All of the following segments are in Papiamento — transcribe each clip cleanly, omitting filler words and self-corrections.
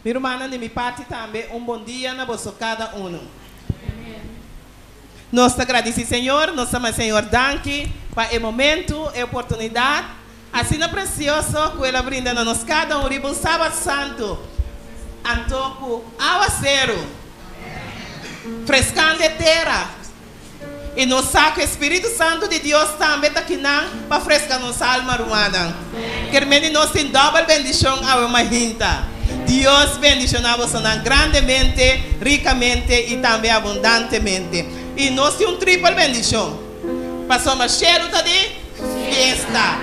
Mi rumannan di mi parti tambe un bon dia na boso kada unu. Nos ta gradisí Señor, nos ta manda Señor danki pa e momentu, e oportunidat asina presioso ku El a brinda na nos kada un riba un Sabat Santu, anto ku awaseru freskando e tera. I nos sa ku e Spiritu Santu di Dios tambe ta kinan pa freska nos alma, rumannan. Kermen di nos tin dòbel bendishon awe mahinta. Dios bendishoná bosonan grandemente, rikamente i tambe abundantemente. I nos tin un tripel bendishon, pasobra shelu ta di fiesta.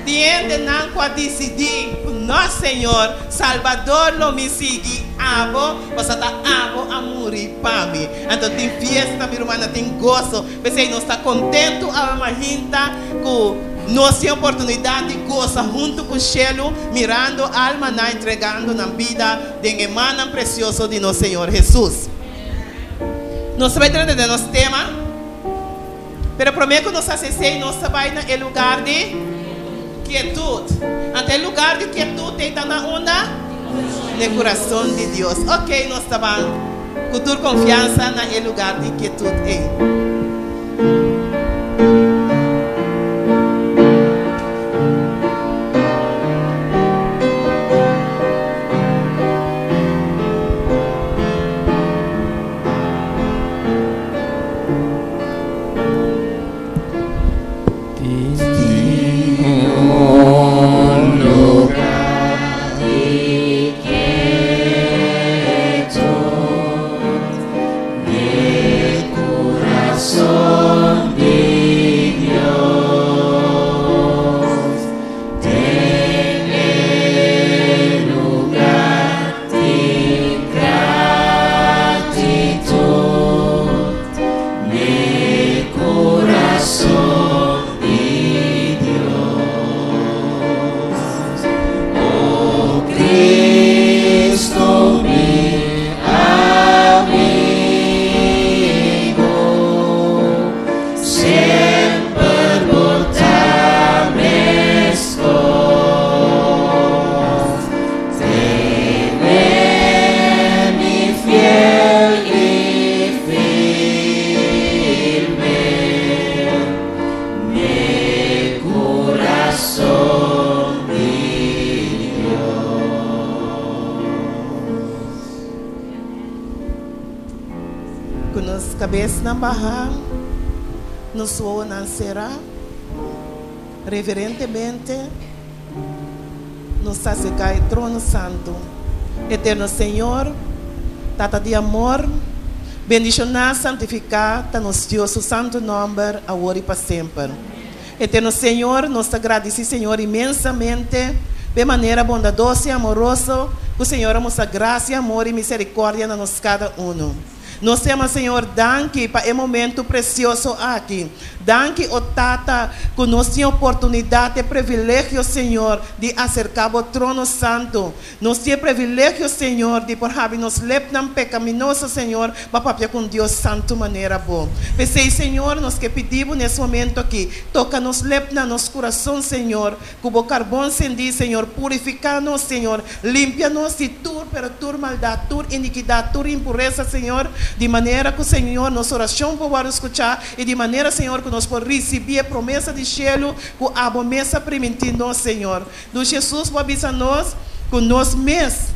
Tin hendenan ku a disidí ku nos Señor Salbador lo mi sigui abo, pasobra ta abo a muri pa mi. Anto tin fiesta, mi rumannan, tin goso. P'esei nos ta kontentu awe mahinta ku nos tin oportunidat di gosa huntu ku shelu, mirando almanan entregando nan bida den e mannan presioso di nos Señor Hesus. Nos ta bai drenta den nos tema. Pero promé ku nos hasi esei, nos ta bai na e lugar di kietut. Anto e lugar di kietut ei ta na unda? Na e kurason di Dios. Oke, nos ta ban ku tur konfiansa na e lugar di kietut ei. Tin un lugar di kietud den kurason di Dios. Den e lugar di gratitud n'e kurason di Dios. O Cristo mi amigo, semper bo ta meskos. Tene mi fiel i firme n'e kurason di Dios. Ku nos kabesnan bahá, nos wowonan será, reverentemente. Nos ta acerca e trono santo. Eterno Señor, Tata di amor, bendiciona, santifica ta nos Dios su santo nomber awor y pa semper. Eterno Señor, nos ta gradici Señor inmensamente p'e manera bondadoso y amoroso cu Señor a mustra gracia, amor y misericordia na nos cada uno. Nos ta yama Señor danki pa e momento precioso aki. Danki, o Tata, cu nos tin e oportunidad, e privilegio, Señor, di acerca Bo trono santo. Nos tin e privilegio, Señor, di por habi nos lepnan pecaminoso, Señor, pa papia cu un Dios santo manera Bo. P'esey, Señor, nos ke pidi Bo nes momento aki, toca nos lepnan, nos curason, Señor, Ku bo karbon sendí, Señor, purifiká nos, Señor. Limpia nos di tur, pero tur maldat, tur inikidat, tur impuresa, Señor, di manera ku, Señor, nos orashon por wòrdu skuchá i di manera, Señor, ku nos por risibí e promesa di shelu ku abo mes a primintí nos, Señor. Dus Jesus, bo a bisa nos ku nos mes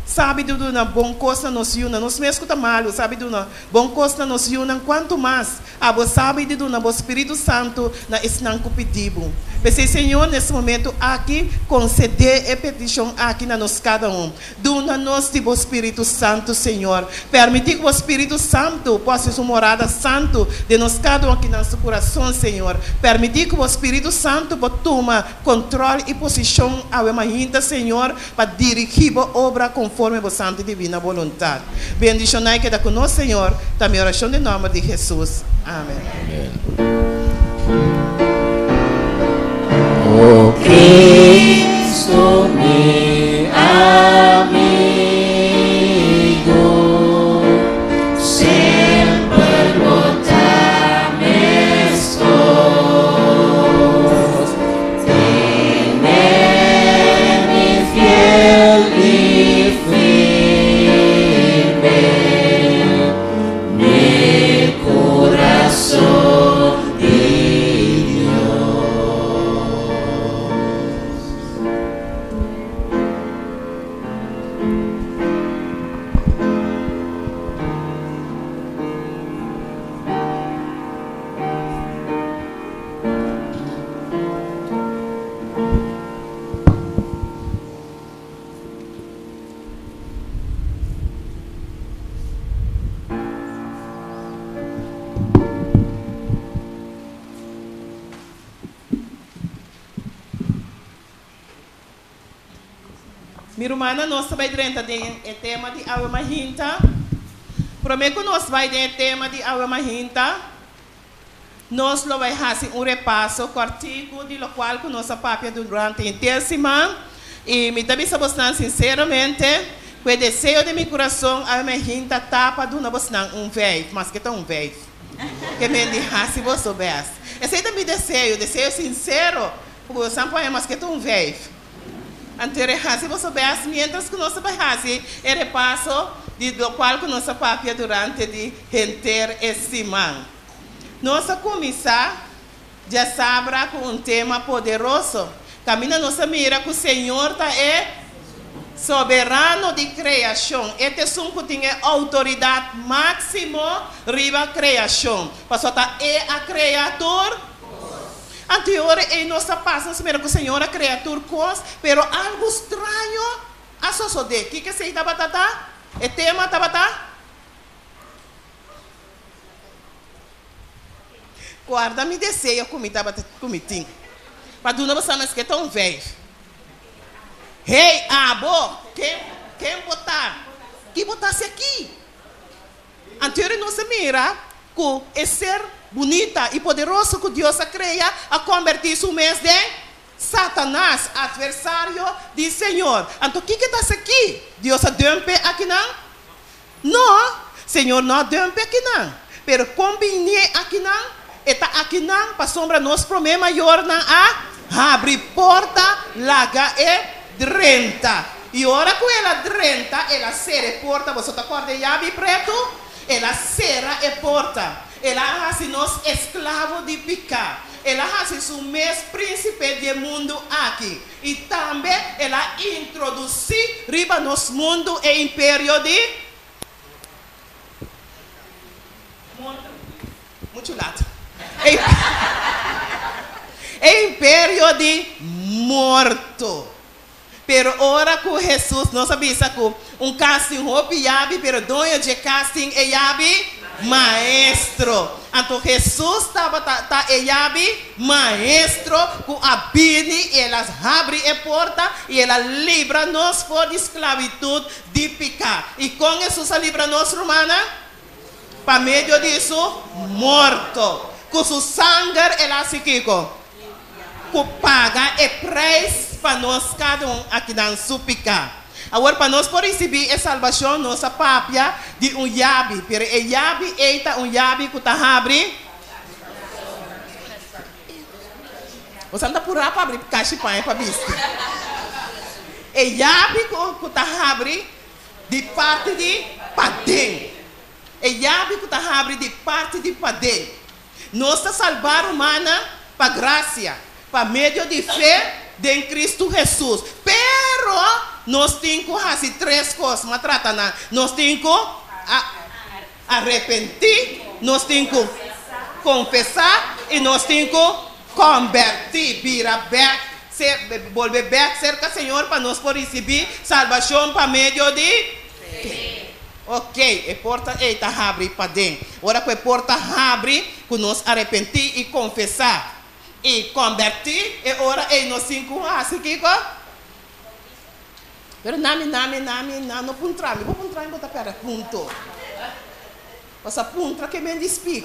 sabi di duna bon kos na nos yunan, nos mes ku ta malu sabi duna bon kos na nos yunan, kuantu mas Abo sabi di duna bo Spiritu Santu na esnan ku pidi bo. P'esei, Señor, na es momentu aki, konsedé e petishon aki na nos kada un. Duna nos di bo Spiritu Santu, Señor. Permití ku bo Spiritu Santu por hasi su morada santu den nos kada un akinan su kurason, Señor. Permití ku bo Spiritu Santu por tuma kontròl i posishon awe mainta, Señor, pa dirigí bo obra konforme bo santa i divina boluntat. Bendishoná i keda ku nos, Señor, ta mi orashon den nòmber di Hesus. Amen. O Cristo mi amigo, semper bo ta meskos. Tene mi fiel i firme. Mi rumannan, nos ta bai drenta den e tema di awe mahinta. Promé ku nos bai den e tema di awe mahinta, nos lo bai hasi un repaso kòrtiku di lokual ku nos a papia durante henter siman. I mi ta bisa bosnan sinseramente ku e deseo di mi kurason awe mahinta ta pa duna bosnan un vèif, maske ta un vèif. Ke men di hasi boso bèst. Esei ta mi deseo, deseo sinsero, ku bosnan por haña maske ta un vèif. Anto e hasi boso bes mientras ku nos ta bai hasi e repaso di lokual ku nos a papia durante di henter e siman. Nos a kuminsá djasabra ku un tema poderoso, kaminda nos a mira ku Señor ta e Soberano di kreashon. E ta esun ku tin e outoridat máksimo riba kreashon, pasobra ta E a krea tur. Anto e ora ei nos ta pasa nos mira ku Señor a krea tur kos, pero algu straño a sosodé. Kiko esei tabata ta? E tema tabata? Guarda mi deseo ku mi tabata ku mi tin pa duna bo sa maske ta un vijf. Hey, abo, ken ken bo ta? Ki bo ta hasi aki? Anterior nos a mira ku e ser bunita i poderoso ku Dios a krea a kombertí su mes den Satanas, atversario di Señor. Anto kiko ta hasi aki? Dios a dùmp'e akinan? No, Señor no a dùmp'e akinan. Pero kon binié akinan? E ta akinan pasobra nos promé mayornan a habri porta laga e drenta. I ora ku el a drenta, el a sera e porta. Boso ta kòrda e yabi pretu? El a sera e porta. El a hasi nos esklavo di piká. El a hasi su mes prínsipe di e mundu aki. I tambe el a introdusí riba nos mundu e imperio di morto. Muchu lat. E imperio di morto. Pero ora ku Hesus, nos a bisa ku un kas tin hopi yabi, pero doño dje kas tin e yabi maestro. Anto Hesus tabata ta e yabi maestro ku a bini i el a habri e porta i el a libra nos for di sklabitut di piká. I kon Hesus a libra nos, rumannan? Pa medio di su morto. Ku su sanger el a hasi kiko? Ku paga e preis pa nos kada un akinan su piká. Awor pa nos por risibí e salbashon nos a papia di un yabi, pero e yabi ei ta un yabi ku ta habri. Boso ta purá pa habri kashi paña pa bisti. E yabi ku ta habri di parti di paden. E yabi ku ta habri di parti di paden. Nos ta salbá rumannan pa grasia, pa medio di fe den Kristu Hesus. Pero nos tin ku hasi tres kos, m'a trata nan, nos tin ku arepentí, nos tin ku konfesá i nos tin ku kòmbertí, bira bèk, bolbe bèk serka Señor pa nos por risibí salbashon pa medio di fe. Ok, e porta ei ta habri paden. Ora ku e porta habri, ku nos arepentí i konfesá i kòmbertí, e ora ei nos tin ku hasi kiko? Pero nami, nami, nami, nan no puntra mi. Bo puntra mi bo ta pèrdè punto. Pasobra puntra ke men di spik.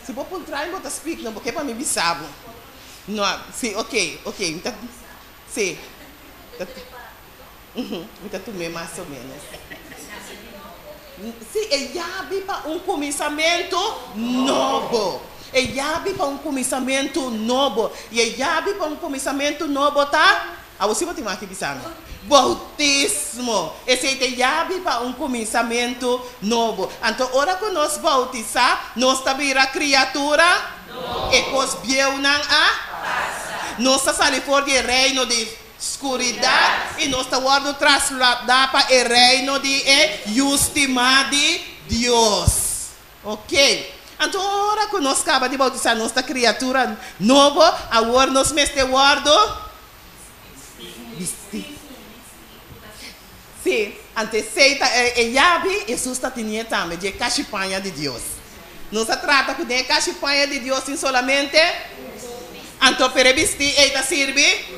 Si bo puntra mi bo ta spik, no bo ke pa mi bisa bo. No, si, ok, ok, mi ta, si. Mi ta tum'é mas o ménos. Sí, e yabi pa un kuminsamentu nobo. E yabi pa un kuminsamentu nobo. I e yabi pa un kuminsamentu nobo ta, awor si bo tin wak bisa mi, boutismo. Esei ta e yabi pa un kuminsamentu nobo. Anto ora ku nos boutisá, nos ta bira kriatura. E kos bieunan a pasa. Nos ta sali for di e reino di. Skuridat, i nos ta wòrdu trasladá pa e reino di e Yu stimá di Dios. Ok. Anto ora ku nos kaba di boutisá nos ta kriatura nobo, awor nos mester wòrdu bistí. Sí, anto esei ta e yabi Hesus ta tinié tambe dje kashi paña di Dios. Nos a trata ku den e kashi paña di Dios tin solamente. Anto pero e bistí ei ta sirbi?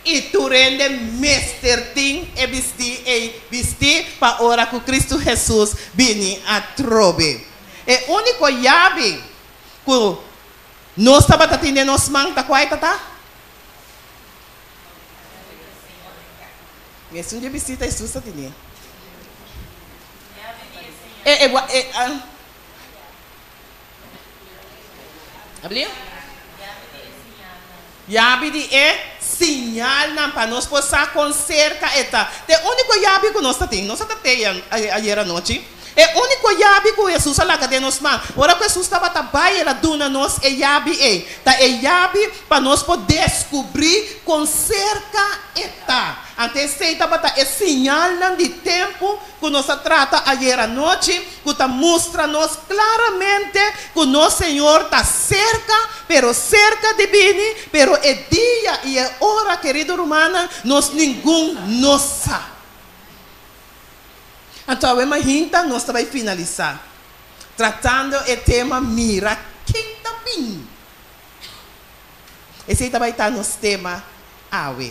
I tur hende mester tin e bistí ei bistí pa ora ku Kristu Hesus bini atrobe. E úniko yabi ku nos tabata tin den nos man ta kua e ta ta? Mesun dje bistí ta Hesus ta tene. E e e Ablia? Yabi di e siñalnan pa nos por sa kon serka e ta. Ta e úniko yabi ku nos ta tin. Nos a ta te ayer anochi. E úniko yabi ku Hesus a laga den nos man. Ora ku Hesus tabata bai, el a duna nos e yabi ei. Ta e yabi pa nos por deskubrí kon serka e ta. Anto esei tabata e siñalnan di tempu ku nos a trata ayer anochi, ku ta mustra nos klaramente ku nos Señor ta serka, pero serka di bini, pero e dia i e ora, kerido rumannan, nos ningun no sa. Anto awe mainta nos ta bai finalisá tratando e tema Mira ken ta bini. Esei ta bai ta nos tema awe,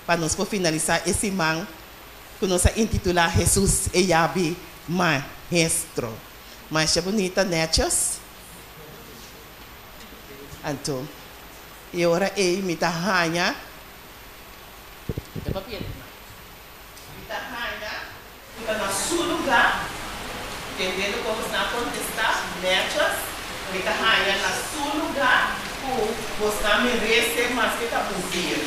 pa nos por finalisá e siman ku nos a intitulá Hesus e Yabi Maestro. Masha bunita, nètjes. Anto, e ora ei mi ta haña, mi ta haña ku ta na su lugá, tendendo kon bosnan a kontestá, nètjes, mi ta haña na su lugá ku bosnan merese maske ta un bier.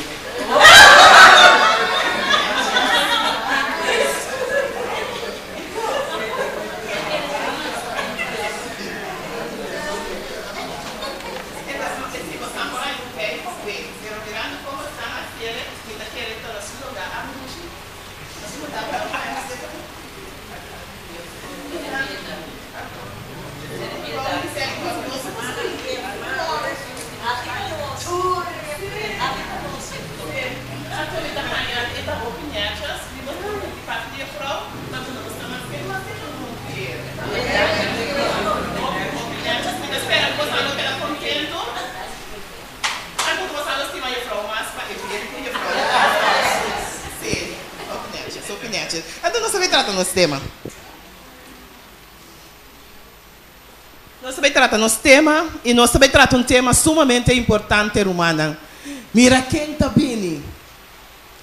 Anto nos ta bay trata nos tema. Nos ta bay trata nos tema y nos ta bay trata un tema sumamente importante rumannan. Mira ken ta bini.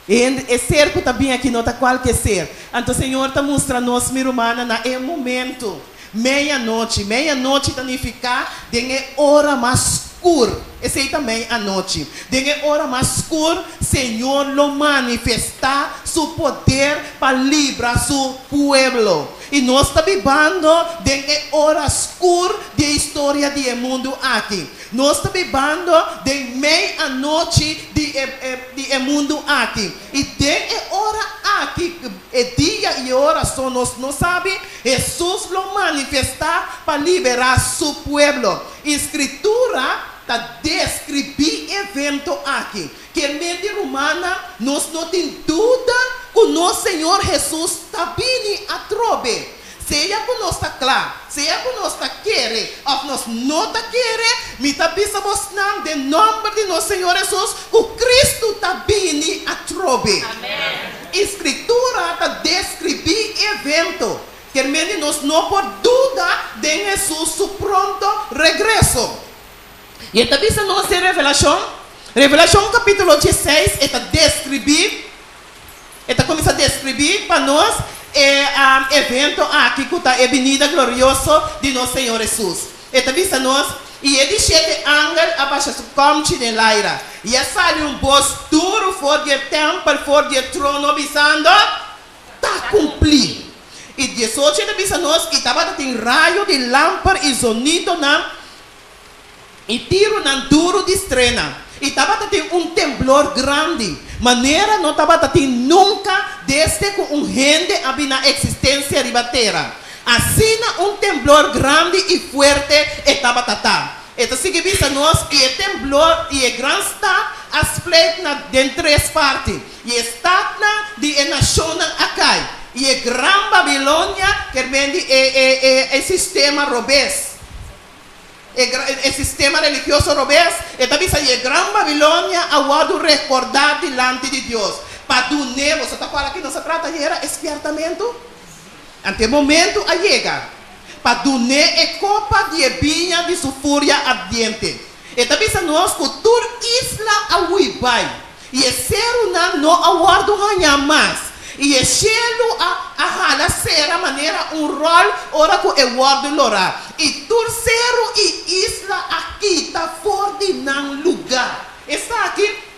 E e ser cu ta bini aki no ta cualke ser. Anto Señor ta mustra nos mi rumannan na e momento meia nochi. Meia nochi ta nifica den e ora mas skur. Esei ta mei anochi. Den e ora mas skur, Señor lo manifestá Su poder pa libra Su pueblo. I nos ta bibando den e ora skur di e historia di e mundu aki. Nos ta bibando den mei anochi di e di e mundu aki. I den e ora aki, e dia i e ora so nos no sabi, Hesus lo manifestá pa liberá Su pueblo. E Scritura ta describí e evento aki. Ke mente rumannan, nos no tin duda cu nos Señor Hesus ta bini atrobe. Sea cu nos ta cla, sea cu nos ta kere of nos no ta kere, mi ta bisa bosnan den nomber di nos Señor Hesus cu Cristo ta bini atrobe. E Scritura ta describí e evento. Kermende nos no por duda den Hesus su pronto regreso. I e ta bisa nos den Revelashon, Revelashon kapítulo dieseis, e ta deskribí, e ta kuminsá deskribí pa nos e evento aki ku ta e binida glorioso di nos Señor Hesus. E ta bisa nos, I e di shete angel a basha su kòmchi den laira, i a sali un bos duru for di e tèmpel, for di e trono, bisando, Ta kumplí. I diesocho e ta bisa nos, I tabata tin rayo di lamper i zonidonan i tirunan duru di strena, i tabata tin un temblor grandi, manera no tabata tin nunka desde ku un hende a bin na eksistensia riba tera. Asina un temblor grandi i fuerte e tabata ta. E ta sigui bisa nos, I e temblor i e gran stat a split na den tres parti, i e statnan di e nashonnan a kai, i e gran Babilonia, ker men di e e e sistema robes. E sistema religioso robes, e ta bisa i e gran Babilonia a wòrdu rekordá dilanti di Dios. Pa dun'é, boso ta kòrda ki nos a trata ayera, e spièrtamentu? Ante e momentu a yega pa dun'é e kopa di e biña di su furia ardiente. E ta bisa nos ku tur isla a hui bai, i e serunan no a wòrdu hañá mas, i e shelu a a hala sera manera un ròl ora ku e wòrdu lorá, i tur seru i isla a kita for di nan lugá. Esaki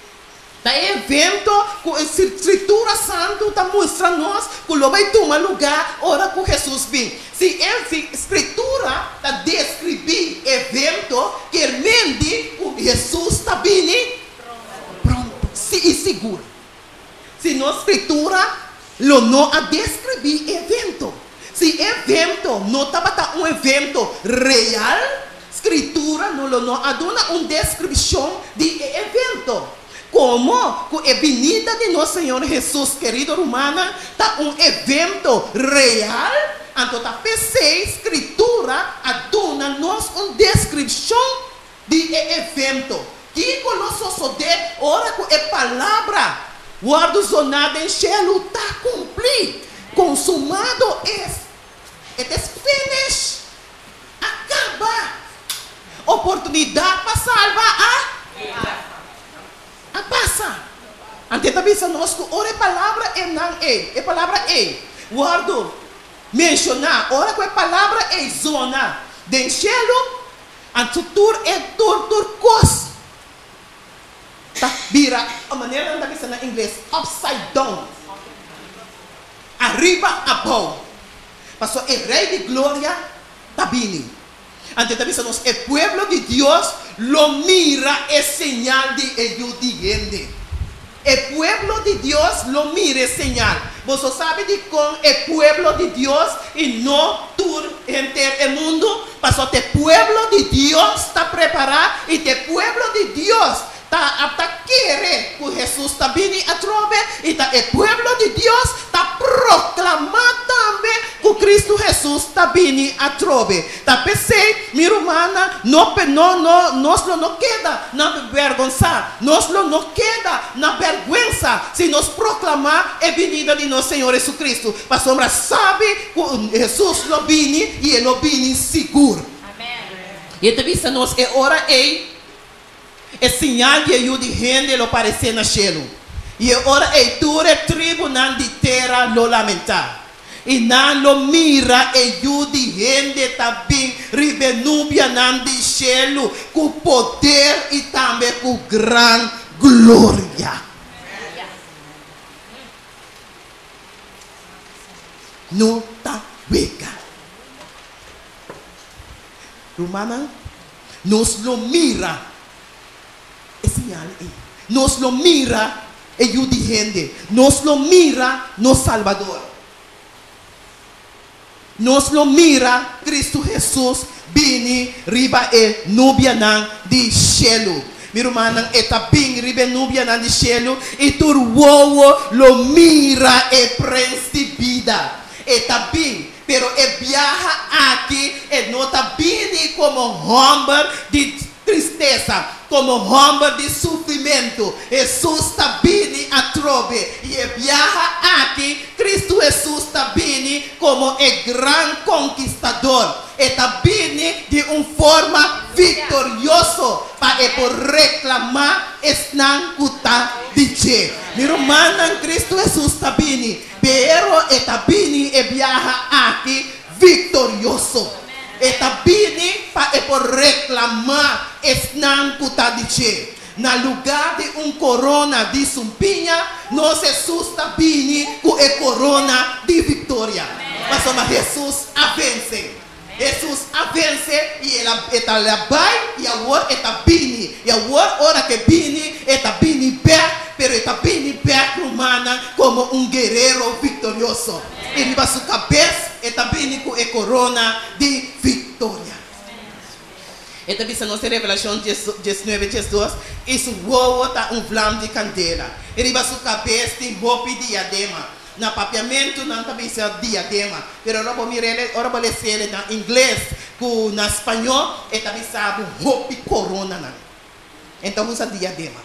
Ta e evento ku e Skritura Santu ta mustra nos ku lo bai tuma lugá ora ku Hesus bin. Si e Skritura ta deskribí evento, kier mendi ku Hesus ta bini pronto i sigur. Si no Skritura lo no a deskribí evento. Si e evento no tabata un evento real, Skritura no lo no a duna un deskripshon di e evento. Komo ku e binida di nos Señor Hesus, kerido rumannan, ta un evento real, anto ta p'esei Skritura a duna nos un deskripshon di e evento. Kiko lo sosodé ora ku e palabra wòrdu zoná den shelu ta kumplí? Konsumado es. It is finished. A kaba. Oportunidat pa salba a a pasa. Anto e ta bisa nos ku ora e palabra einan ei, e palabra ei wòrdu menshoná, ora ku e palabra ei zona den shelu, anto tur e tur tur kos ta bira, manera nan ta bisa na ingles, upside down, ariba abou. Pasobra e Rei di Gloria ta bini. Anto e ta bisa nos, e pueblo di Dios lo mira e señal di e Yu di hende. E pueblo di Dios lo mira e señal. Boso sabi dikon e pueblo di Dios i no tur henter e mundu? Pasobra ta e pueblo di Dios ta prepará i ta e pueblo di Dios Ta ta kere ku Hesus ta bini atrobe i ta e pueblo di Dios ta proklamá tambe ku Kristu Hesus ta bini atrobe. Ta p'esei, mi rumannan, no no no nos lo no keda na bèrgonsá, nos lo no keda na bèrgwensa si nos proklamá e binida di nos Señor Hesukristu, pasobra sabi ku Hesus lo bini i e lo bini sigur. I e ta bisa nos e ora ei. E siñal di e Yu di hende lo paresé na shelu, i e ora ei tur e tribunan di tera lo lamentá, i nan lo mira e Yu di hende ta bin riba e nubianan di shelu ku poder i tambe ku gran gloria. No ta wega. Rumannan, nos lo mira e señal ei. Nos lo mira e Yu di hende. Nos lo mira nos Salbador. Nos lo mira Kristu Hesus bini riba e nubianan di shelu. Mi rumannan, e ta bin riba e nubianan di shelu i tur wowo lo mira e Prens di bida. E ta bin. Pero e biaha aki e no ta bini komo hòmber di tristesa, komo hòmber di sufrimentu. Hesus ta bini atrobe, i e biaha aki Kristu Hesus ta bini komo e gran Konkistador. E ta bini di un forma viktorioso pa e por reklamá esnan ku ta di dje. Mi rumannan, Kristu Hesus ta bini. Pero e ta bini e biaha aki viktorioso. E ta bini pa e por reklamá esnan ku ta di dje. Na lugá di un korona di sumpiña, nos Hesus ta bini ku e korona di viktoria. Pasobra Hesus a vense. Hesus a vense i el a e ta la bai i awor e ta bini. I awor ora ku e bini, e ta bini bèk, pero e ta bini bèk, rumannan, komo un guerero viktorioso. I riba su kabes e ta bini ku e korona di viktoria. E ta bisa nos den Revelashon diesnuebe diesdos, I su wowo ta un vlam di kandela, i riba su kabes tin hopi diadema. Na papiamentu nan ta bisa diadema, pero ora bo mir'el, ora bo les'el na ingles ku na spañó, e ta bisa bo hopi koronanan. E ta usa diadema.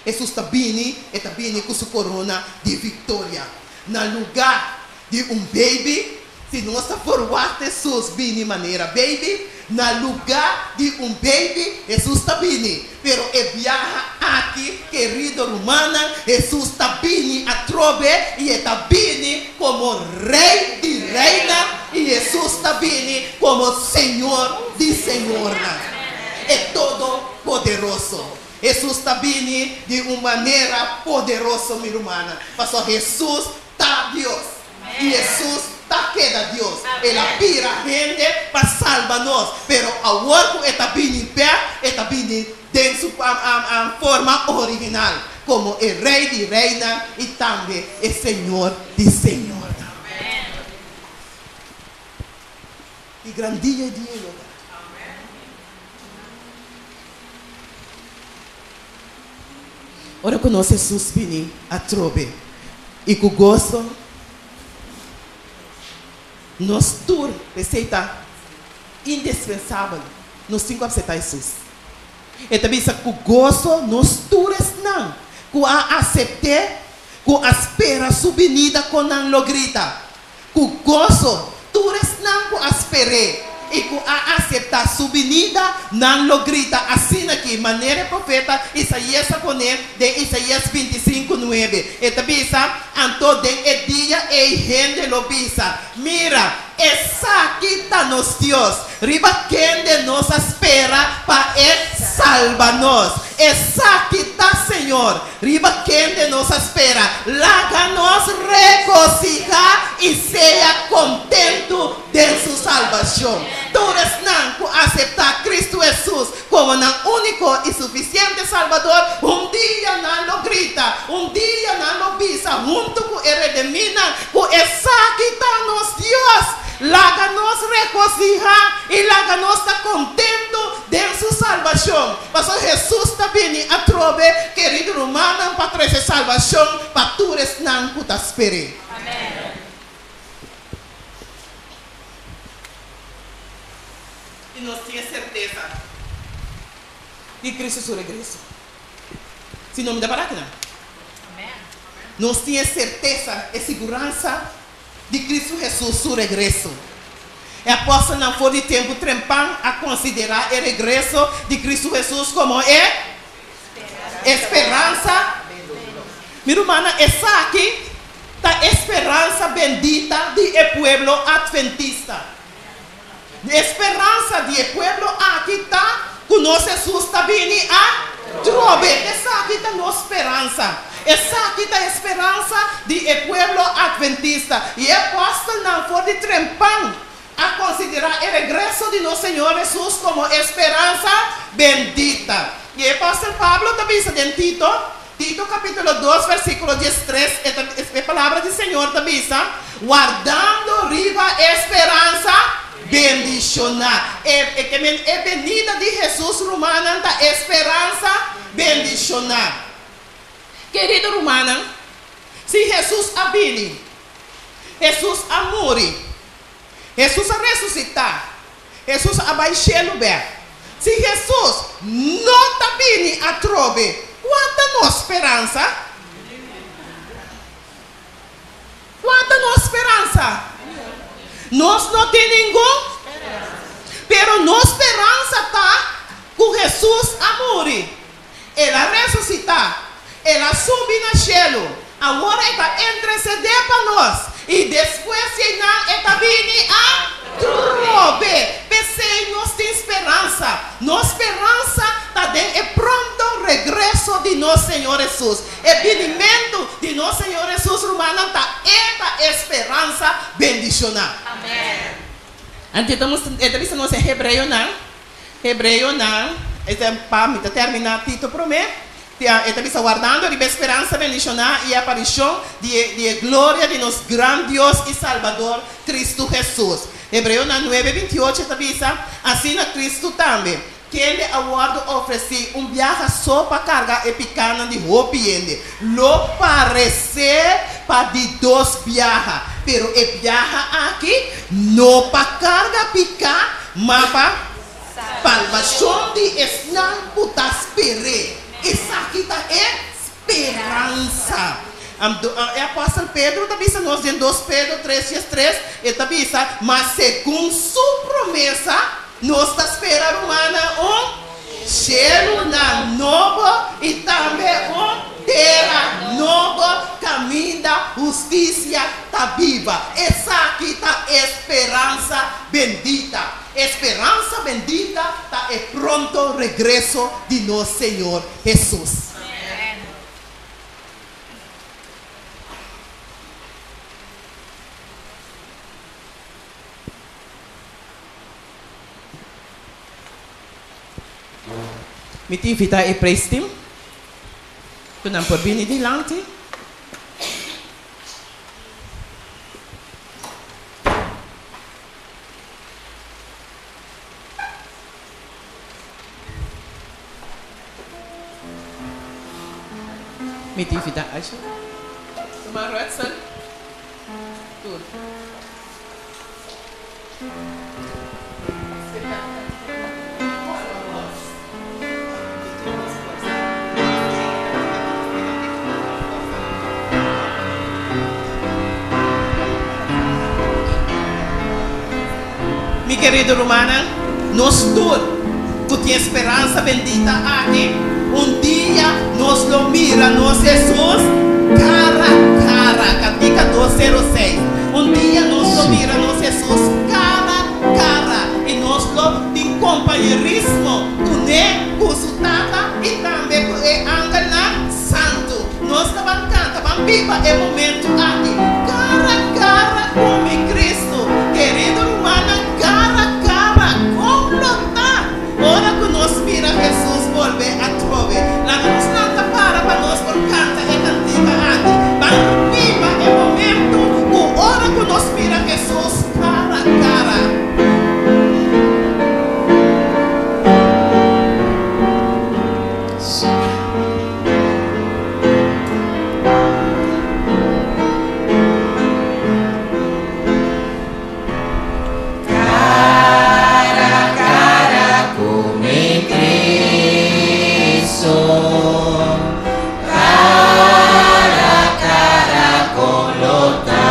Hesus ta bini, e ta bini ku su korona di viktoria. Na lugá di un baby, si nos ta forwagt Hesus bini manera baby, na lugá di un baby, Hesus ta bini. Pero e biaha aki, kerido rumannan, Hesus ta bini atrobe i e ta bini komo Rei di reinan i Hesus ta bini komo Señor di señornan, e Todopoderoso. Hesus ta bini di un manera poderoso, mi rumannan, pasobra Hesus ta Dios i Hesus ta keda Dios. El a bira hende pa salba nos, pero awor ku e ta bini bèk, e ta bini den su forma original, komo e Rei di reinan i tambe e Señor di señornan. Ki gran dia e dia ei lo ta! Ora ku nos Hesus bini atrobe i ku goso, nos tur, p'esei ta indispensabel, nos tin ku apseptá Hesus. E ta bisa ku goso nos tur esnan ku a asept'é, ku a spera su binida kon nan lo grita, Ku goso, tur esnan ku a sper'é i ku a aseptá su binida, nan lo grita asin'akí, manera e profeta Isaías a pon'é den Isaías 25, nuebe. E ta bisa, Anto den e dia ei hende lo bisa, Mira, esaki ta nos Dios, riba kende nos a spera pa e salba nos. Esaki ta Señor, Riba kende nos a spera. Laga nos regosihá i sea kontentu den su salbashon. Tur esnan ku aseptá Kristu Hesus komo nan úniko i sufisiente Salbador, un dia nan lo grita, un dia nan lo bisa huntu ku e redemínan ku esaki ta nos Dios. Laga nos regosihá i laga nos ta kontentu den su salbashon. Pasobra Hesus ta bini atrobe, kerido rumannan, pa trese salbashon pa tur esnan ku ta sper'é. I nos tin e sertesa di Kristu su regreso. Si no, mi ta para akinan. Nos tin e sertesa, e siguransa di Kristu Hesus su regreso. E apòstelnan for di tempu trempan a konsiderá e regreso di Kristu Hesus komo e speransa. Mi rumannan, esaki ta e speransa bendita di e pueblo atventista. E speransa di e pueblo aki ta ku nos Hesus ta bini atrobe. Esaki ta nos speransa. Esaki ta e speransa di e pueblo atventista. I e apòstelnan for di trempan a konsiderá e regreso di nos Señor Hesus komo e speransa bendita. I e apòstel Pablo ta bisa den Tito, Tito kapítulo dos versíkulo diestres, e ta e palabra di Señor ta bisa, Wardando riba e speransa bendishoná. E e ke men e benida di Hesus, rumannan, ta e speransa bendishoná. Kerido rumannan, si Hesus a bini, Hesus a muri, Hesus a resusitá, Hesus a bai shelu bèk. Si Hesus no ta bini atrobe, kua ta nos speransa? Kua ta nos speransa? Nos no tin ningun. Pero nos speransa ta ku Hesus a muri, el a resusitá, el a subi na shelu, awor e ta intersedé pa nos, i despues di einan e ta bini atrobe. P'esei nos tin speransa. Nos speransa ta den e pronto regreso di nos Señor Hesus. E binimentu di nos Señor Hesus, rumannan, ta e ta e speransa bendishoná. Anto e ta mustra, e ta bisa nos e Hebreonan, Hebreonan, e ta, pa mi ta terminá Tito promé, e ta bisa, Wardando riba e speransa bendishoná i e aparishon di e, di e gloria di nos gran Dios i Salbador, Kristu Hesus. Hebreonan nuebe 28 e ta bisa, Asina Kristu tambe, kende a wòrdu ofresí un biaha so pa karga e pikánan di hopi hende, lo paresé pa di dos biaha. Pero e biaha aki no pa karga piká, ma pa salbashon di esnan ku ta sper'é. Esaki ta e speransa. E apòstel Pedro ta bisa nos den dos Pedro tres diestres, e ta bisa, Ma segun su promesa nos ta spera, rumannan, un shelunan nobo i tambe un tera nobo kaminda hustisia ta biba. Esaki ta e speransa bendita. E speransa bendita ta e pronto regreso di nos Señor Hesus. Mi ta invitá e praise team ku nan por bini dilanti. Mi ta invitá Ashley. Tuma Rudsel. Tur. Mi kerido rumannan, nos tur ku tin e speransa bendita aki, un dia nos lo mira nos Hesus kara kara, Kantika dos sero seis. Un dia nos lo mira nos Hesus kara kara i nos lo tin kompañerismo kuné, ku su Tata i tambe ku e angelnan santu. Nos ta ban kanta, ban biba e momentu aki kara kara ku mi Kristu. Kerido rumannan, kara kara, kon lo ta ora ku nos mira Hesus bolbe atrobe? Laga nos lanta para pa nos por kanta e kantika aki. Ban biba e momentu ku ora ku nos mira Hesus kara kara. Cara cara cu mi Cristo, cara cara con lo ta.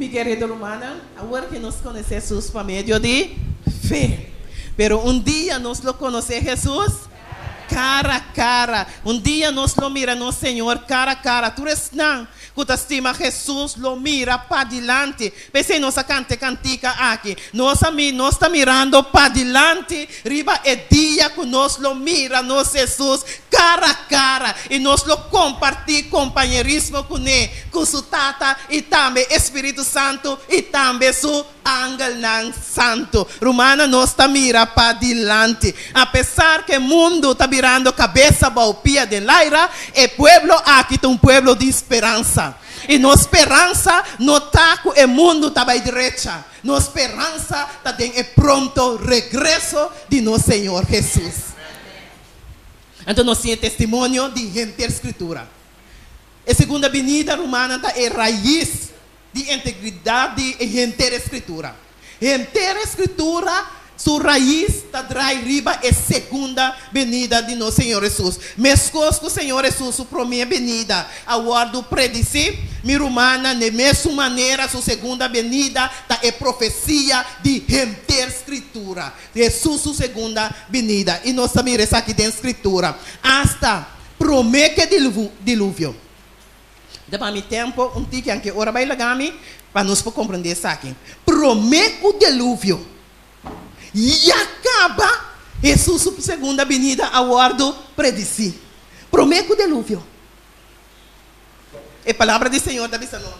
Mi kerido rumannan, awor ku nos konosé Hesus pa medio di fe. Pero un dia nos lo konosé Hesus kara a kara. Un dia nos lo mira nos Señor kara a kara. Tur esnan ku ta stima Hesus lo mira padilanti. P'esei nos a kanta e kantika aki. Nos a mi, nos ta mirando padilanti riba e dia ku nos lo mira nos Hesus kara a kara i nos lo kompartí kompañerismo kuné, ku su Tata i tambe e Spiritu Santu i tambe su angelnan santu. Rumannan, nos ta mira padilanti. Apesar ku e mundu ta birando kabes abou, pia den laira, e pueblo aki ta un pueblo di speransa. I nos speransa no ta ku e mundu ta bai drecha. Nos speransa ta den e pronto regreso di nos Señor Hesus. Anto nos tin e testimonio di henter Skritura. E segunda binida, rumannan, ta e rais di integridat di henter e Skritura. Henter e Skritura su rais ta drai riba e segunda benida di nos Señor Hesus. Meskos ku Señor Hesus su promé benida a wòrdu predisí, mi rumannan, n'e mesun manera su segunda benida ta e profesia di henter Skritura. Hesus su segunda binida, i nos ta mira esaki den Skritura, asta promé ku e diluvio. Ta pa mi tempu un tiki anke ora bai laga mi pa nos por komprendé esaki. Promé ku diluvio ya kaba, Hesus su segunda binida a wòrdu predisí. Promé ku diluvio. E palabra di Señor ta bisa nos.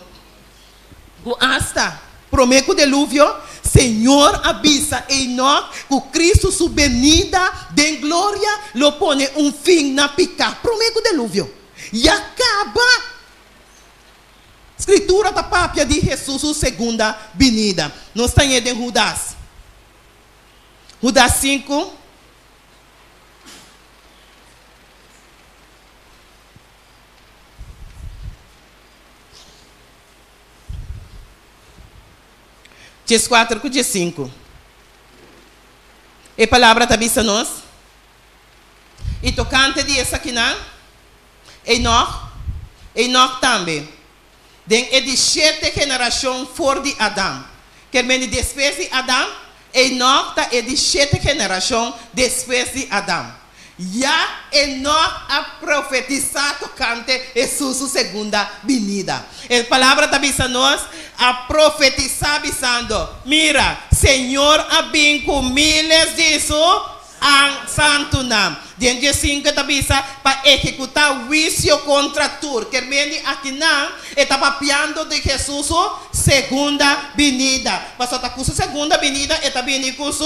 Ku asta promé ku deluvio, Señor a bisa Enoc ku Cristo su benida den gloria lo pone un fin na piká. Promé ku deluvio ya kaba, Skritura ta papia di Hesus su segunda binida. Nos ta ñe den Hudas. Hudas sinku. 14 ku 15. E palabra ta bisa nos, I tokante di esakinan, Enòk, Enòk tambe, den e di shete generashon for di Adam, ker mende despues di Adam, Enòk ta e di shete generashon despues di Adam. Ya Enòk a profetisá tokante Hesus su segunda binida. E Palabra ta bisa nos, A profetisá bisando, Mira, Señor a bin ku míles di su santunan. Den diesinku e ta bisa, pa ehekutá huisio kontra tur. Ker mende akinan e ta papiando di Hesus su segunda binida. Pasobra ta ku su segunda binida e ta bini ku su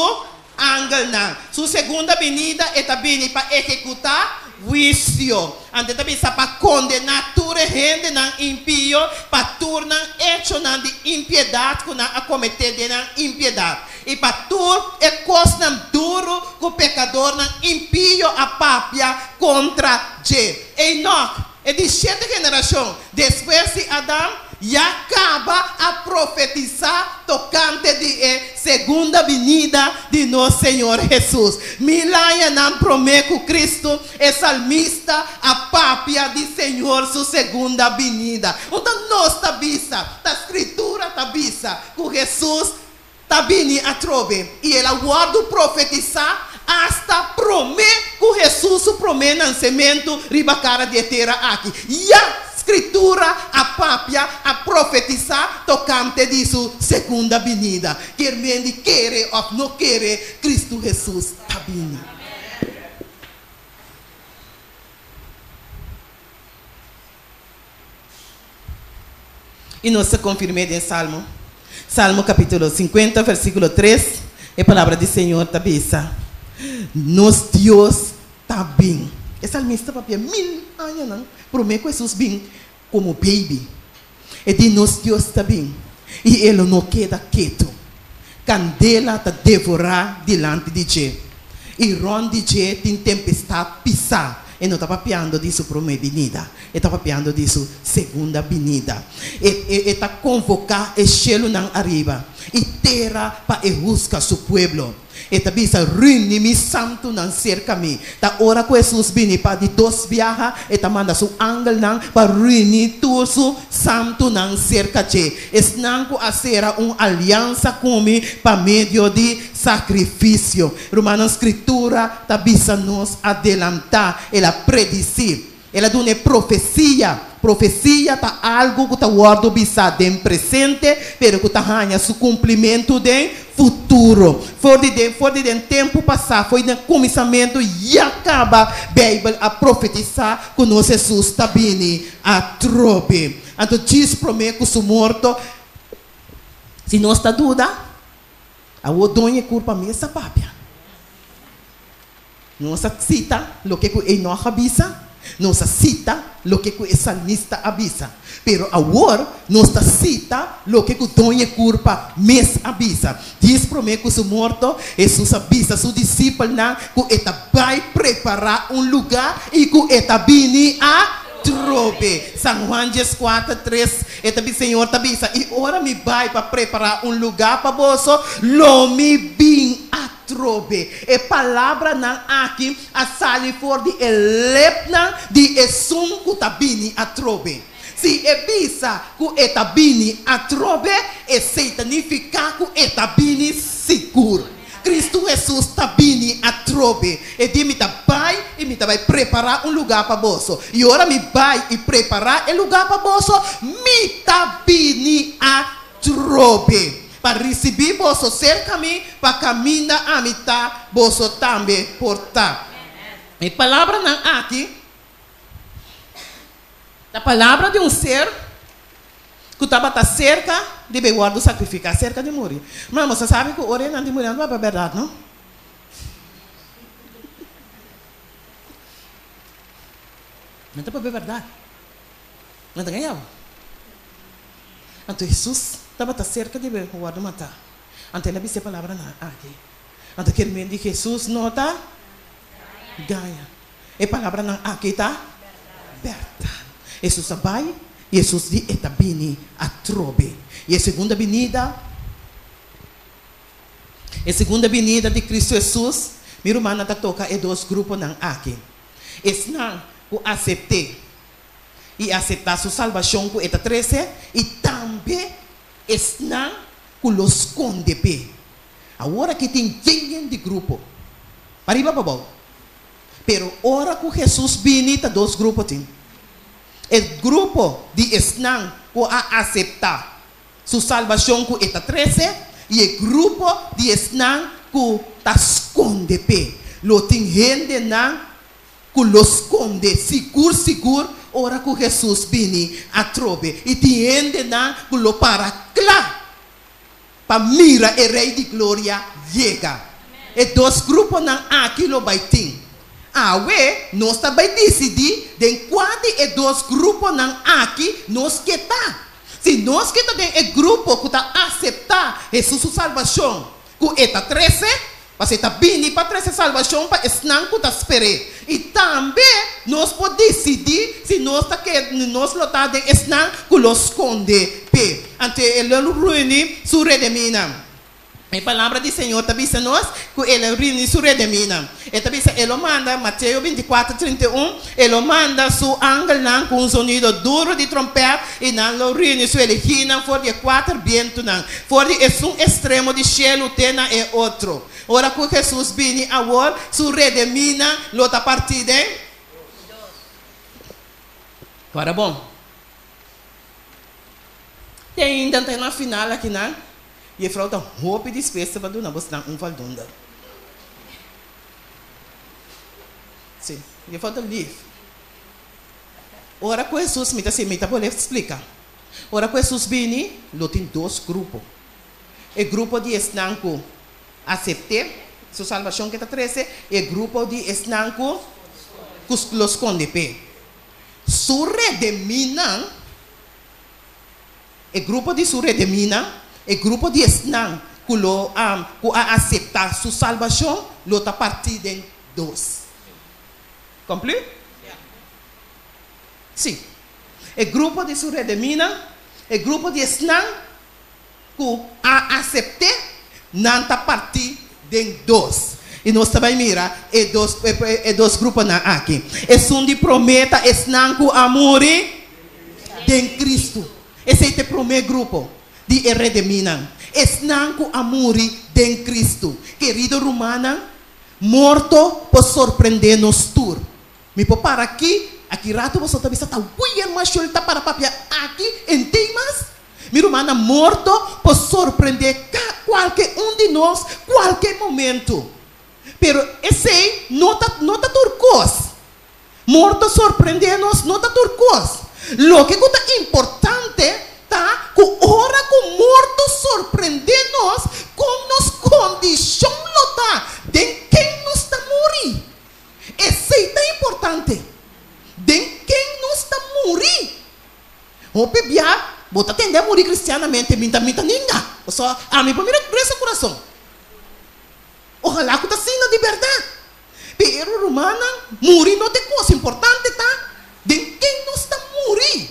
angelnan. Su segunda binida e ta bini pa ehekutá huisio. Anto e ta bisa pa kondená tur e hendenan impio pa tur nan echonan di impiedat ku nan a kometé den nan impiedat, i pa tur e kosnan duru ku pekadornan impio a papia kontra dje. Enòk, e di shete generashon despues di Adam, ya kaba a profetisá tokante di e segunda binida di nos Señor Hesus. Mil añanan promé ku Kristu, e salmista a papia di Señor su segunda binida. Unda nos ta bisa, ta Skritura ta bisa, ku Hesus ta bini atrobe, i el a wòrdu profetisá asta promé ku Hesus su promé nansementu riba kara di e tera aki. Ya Skritura a papia, a profetisá tokante di su segunda binida. Kier men di kere òf no kere, Kristu Hesus ta bini. I nos ta konfirm'é den Salmo. Salmo kapítulo 50, versíkulo 3, e palabra di Señor ta bisa, Nos Dios ta bin. E salmista papia mil añanan promé ku Hesus bin komo baby. E di, Nos Dios ta bin, i e lo no keda ketu. Kandela ta devorá dilanti di dje, i rònt di dje tin tempestat pisá. E no ta papiando di su promé binida, e ta papiando di su segunda binida. E, e, e ta konvoká e shelunan ariba i tera pa e husga su pueblo. E ta bisa, Reuní mi santunan serka mi. Ta ora ku Hesus bini pa di dos biaha, e ta manda su angelnan pa reuní tur su santunan serka dje, esnan ku a sera un aliansa ku mi pa medio di sakrifisio. Rumannan, Skritura ta bisa nos adelantá, el a predisí. El a duna e profesia. Profesia ta algu ku ta wòrdu bisá den presente, pero ku ta haña su kumplimentu den futuro. For di den for di den tempu pasá, for di den kuminsamentu ya kaba Beibel a profetisá ku nos Hesus ta bini atrobe. Anto djis promé ku su morto, si nos ta duda, awor doño e kurpa mes a papia. Nos a sita loke ku Enoch a bisa, nos a sita loke ku e salmista a bisa, pero awor nos ta sita loke ku Doño e Kurpa mes a bisa. Dies promé ku su morto, Hesus a bisa su disipelnan ku e ta bai prepará un lugá i ku e ta bini atrobe. San Juan dieskuater, tres, e ta bisa, Señor ta bisa, I ora mi bai pa prepará un lugá pa boso, lo mi bin atrobe. Trobe. E palabranan aki a sali for di e lepnan di esun ku ta bini atrobe. Si e bisa ku e ta bini atrobe, esei ta nifiká ku e ta bini sigur. Kristu Hesus ta bini atrobe. E di, Mi ta bai i mi ta bai prepará un lugá pa boso. I ora mi bai i prepará e lugá pa boso, mi ta bini atrobe. Pa risibí boso serka mi, pa kaminda ami ta, boso tambe por ta. E palabranan aki ta palabra di un ser ku tabata serka di bai wòrdu sakrifiká, serka di muri. Ma boso sabi ku ora e nan di muri nan tabata bèrdat, no? Nan ta papia bèrdat. Nan ta gaña bo. Anto Hesus tabata serka di e wòrdu matá. Anto el a bisa e palabranan aki. Anto ker men di Hesus no ta gaña. E palabranan aki ta bèrdat. Hesus a bai i Hesus di e ta bini atrobe. I e segunda binida, e segunda binida di Kristu Hesus, mi rumannan ta toka e dos gruponan aki. Esnan ku asept'é i aseptá su salbashon ku e ta trese, i tambe esnan ku lo skonde p'e. Awor aki tin yen yen di grupo, pariba pabou. Pero ora ku Hesus bini ta dos grupo tin. E grupo di esnan ku a aseptá su salbashon ku e ta trese, i e grupo di esnan ku ta skonde p'e. Lo tin hendenan ku lo skonde sigur sigur ora ku Hesus bini atrobe, i tin hendenan ku lo para kla pa mira e Rei di Gloria yega. E dos gruponan aki lo bai tin. Awe nos ta bai disidí den kua di e dos gruponan aki nos ke ta. Si nos ke ta den e grupo ku ta aseptá Hesus su salbashon ku e ta trese, Pasobra e ta bini pa trese salbashon pa esnan ku ta sper'é. I tambe nos por disidí si nos ta ke nos lo ta den esnan ku lo skonde p'e. Anto e lo reuní su redemínan. E palabra di Señor ta bisa nos ku e lo reuní su redemínan. E ta bisa e lo manda, Mateo bintikuater, 31, e lo manda su angelnan ku un zonido duru di trompèt i nan lo reuní su elegínan for di e kuater bientunan, for di esun estremo di shelu te na e otro. Ora ku Hesus bini awor, su redemínan lo ta partí den Kòrda bon. Te ainda ta na final akinan, Jefrou ta hopi dispuesto pa duna bosnan un valdunda. Sí, jefrou ta lif. Ora ku Hesus, mi ta si, mi ta bolbe splika. Ora ku Hesus bini, lo tin dos grupo. E grupo di esnan ku asept'é, su salbashon ku e ta trese, i e grupo di esnan ku ku lo skonde p'e. Su redemínan. E grupo di su redemínan, e grupo di esnan ku lo ku a aseptá su salbashon, lo ta partí den dos. Komplí? Sí. E grupo di su redemínan, e grupo di esnan ku a asept'é, nan ta partí. den dos. I nos ta bai mira e dos e dos gruponan aki. Esun di promé ta esnan ku a muri den Kristu. Esei ta e promé grupo di e redemínan, esnan ku a muri den Kristu. Kerido rumannan, morto por sorprendé nos tur. Mi por para aki, aki rato boso ta bisa ta wui herman Shul ta para papia aki en tin mas. Mi rumannan morto por sorprendé ka kualke un di nos kualke momento. Pero esei no ta no ta tur kos. Morto sorprendé nos no ta tur kos. Loke ku ta importante ta ku ora ku morto sorprendé nos kon nos kondishon lo ta den ken nos ta muri. Esei ta importante. Den ken nos ta muri? Hopi bia bo ta tende a muri cristianamente, mi ta mi ta ninga. Pasobra ami por mira resa curason. Ojalá cu ta asina di berdad. Pero rumannan, muri no ta e cos importante ta den ken nos ta muri.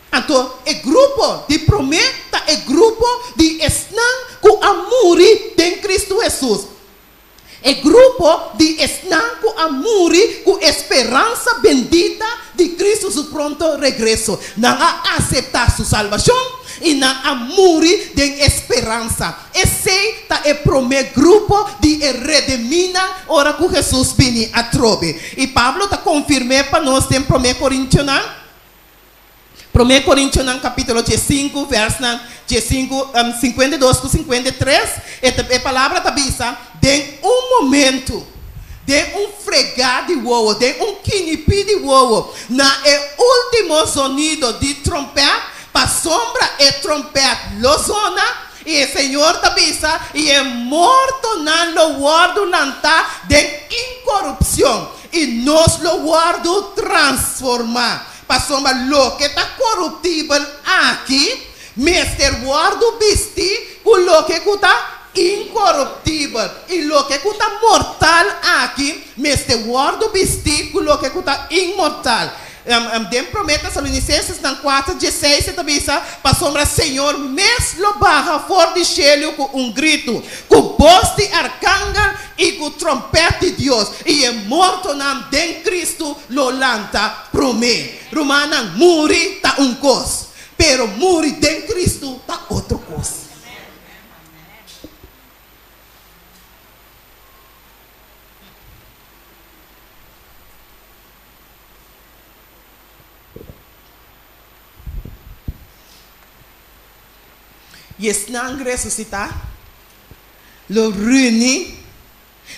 Anto e grupo di prome ta e grupo di esnan cu a muri den Cristo Jesus. E grupo di esnan ku a muri ku e speransa bendita di Kristu su pronto regreso. Nan a aseptá su salbashon i nan a muri den e speransa. Esei ta e promé grupo di e redemínan ora ku Hesus bini atrobe. I Pablo ta konfirm'é pa nos den Promé Korintionan. Promé Korintionan kapítulo diesinku, vèrsnan diesinku, 52 ku 53, e ta e palabra ta bisa, Den un momentu, den un fregá di wowo, den un kinipí di wowo, na e último zonido di trompèt, pasobra e trompèt lo zona, i e Señor ta bisa, i e mortonan lo wòrdu lantá den inkorupshon, i nos lo wòrdu transformá. Pasobra loke ta koruptibel aki mester wòrdu bistí ku loke ku ta inkoruptibel, i loke ku ta mortal aki mester wòrdu bistí ku loke ku ta inmortal. Den Promé Tesalonisenses-nan kuater dieseis e ta bisa, Pasobra Señor mes lo baha for di shelu ku un gritu, ku bos di arkangel i ku tròmpèt di Dios, i e mortonan den Kristu lo lanta promé. Rumannan, muri ta un kos, pero muri den Kristu ta otro kos. I esnan resusitá lo reuní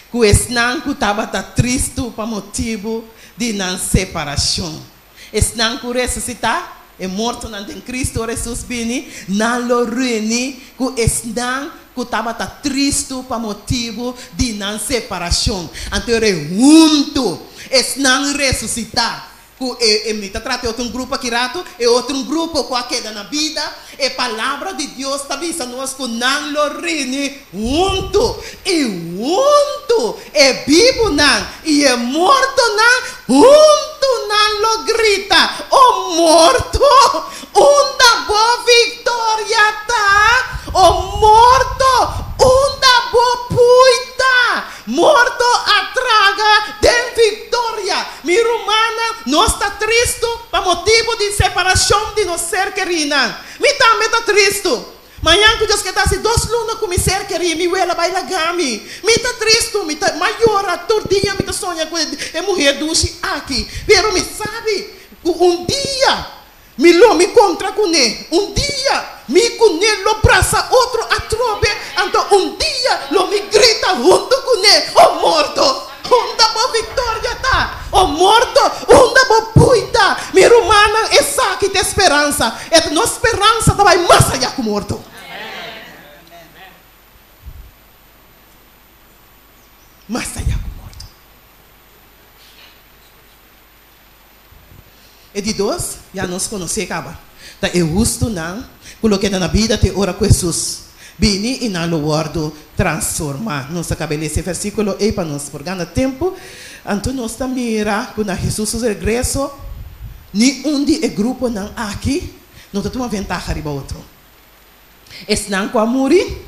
ku esnan ku tabata tristu pa motibu di nan separashon. Esnan ku resusitá, e mortonan den Kristu ora Hesus bini, nan lo reuní ku esnan ku tabata tristu pa motibu di nan separashon. Anto e huntu esnan resusitá Ku e e mi ta trata e otro un grupo aki ratu, e otro un grupo ku a keda na bida, e Palabra di Dios ta bisa nos ku nan lo rini huntu, i huntu e bibunan i e mortonan huntu nan lo grita, O morto, unda bo viktoria ta? O morto, unda bo pui ta? Morto a traga den viktoria. Mi rumannan, nos ta tristu pa motibu di separashon di nos ser kerínan. Mi tambe ta tristu. Mañan ku Dios ke ta hasi dos luna ku mi ser kerí, mi wela bai laga mi. Mi ta tristu, mi ta mayora, tur dia mi ta soña ku e muher dushi aki. Pero mi sabi ku un dia mi lo mi kontra kuné. Un dia mi kuné lo brasa otro atrobe, anto un dia lo mi grita huntu kuné, O morto, unda bo viktoria ta? O morto, unda bo pui ta? Mi rumannan, esaki ta e speransa. E ta nos speransa ta bai mas ayá ku morto. Mas ayá ku morto. E di dos, ya nos konosé kaba, ta e hustunan ku lo keda na bida te ora ku Hesus bini i nan lo wòrdu transformá. Nos a kaba lesa e versíkulo ei pa nos por gana tempu. Anto nos ta mira ku na Hesus su regreso, ni un di e gruponan aki no ta tuma ventaha riba otro. Esnan ku a muri.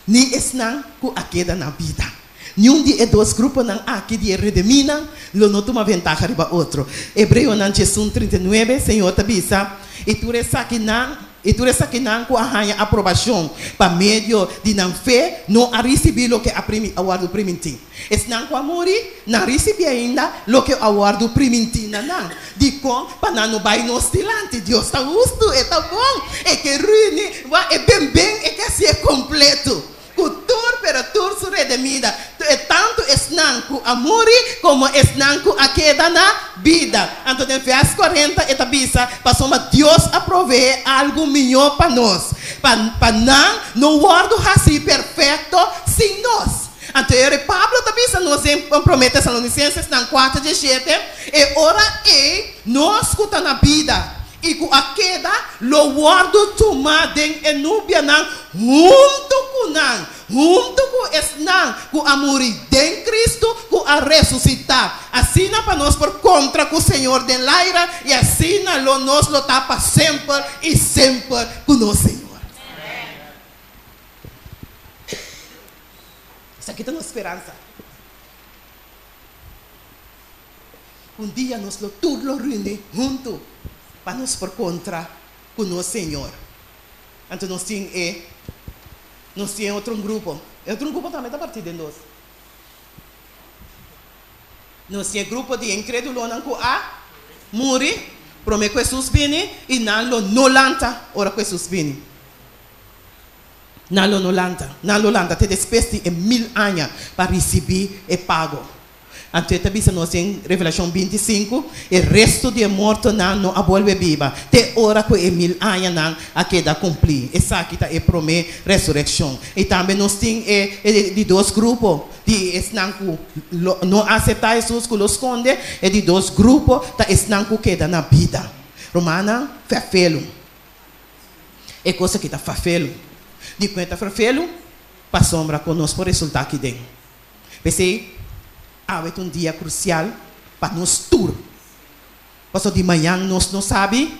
Ni esnan ku a keda na bida. Niun di e dos gruponan aki di e redemínan lo no tuma ventaha riba otro. Hebreonan 11, 39, Señor ta bisa, I tur esakinan, i tur esakinan ku a haña aprobashon pa medio di nan fe no a risibí loke a primi, a wòrdu primintí. Esnan ku a muri, nan risibí ainda loke a wòrdu primintí na nan. Dikon? Pa nan no bai nos dilanti. Dios ta hustu, e ta bon, e ke runi, wak, e ben ben, e ke hasié kompleto. Ku tur, pero tur su redemida, e tantu esnan ku a muri komo esnan ku a keda na bida. Anto den vèrs 40 e ta bisa, Pasobra Dios a proveé algu mihó pa nos, pa pa nan no wòrdu hasí perfekto sin nos. Anto e ora Pablo ta bisa nos den Promé Tesalonisenses nan 4, 17, E ora ei nos ku ta na bida i ku a keda lo wòrdu tumá den e nubianan huntu ku nan, huntu ku esnan ku a muri den Kristu, ku a resusitá, asina pa nos por kontra ku Señor den laira, i asina lo nos lo ta pa semper i semper ku nos Señor. Esaki ta nos speransa. Un dia nos lo tur lo runi huntu pa nos por kontra ku nos Señor. Anto nos tin e nos tin e otro un grupo. E otro un grupo tambe ta partí den dos. Nos tin e grupo di e inkredulonan ku a muri promé ku Hesus bini i nan lo no lanta ora ku Hesus bini. Nan lo no lanta. Nan lo lanta te despues di e mil aña pa risibí e pago. Anto e ta bisa nos den Revelashon 25, E restu di e mortonan no a bolbe biba te ora ku e mil añanan a keda kumplí. Esaki ta e promé resurekshon. I tambe nos tin e e di dos grupo di esnan ku lo no aseptá Hesus, ku lo skonde. E di dos grupo ta esnan ku keda na bida. Rumannan, fèfelu. E kos aki ta fafelu. Dikon e ta fafelu? Pasobra ku nos por resultá aki den. P'esei, awe ta un dia krusial pa nos tur. Pasobra di mañan nos no sabi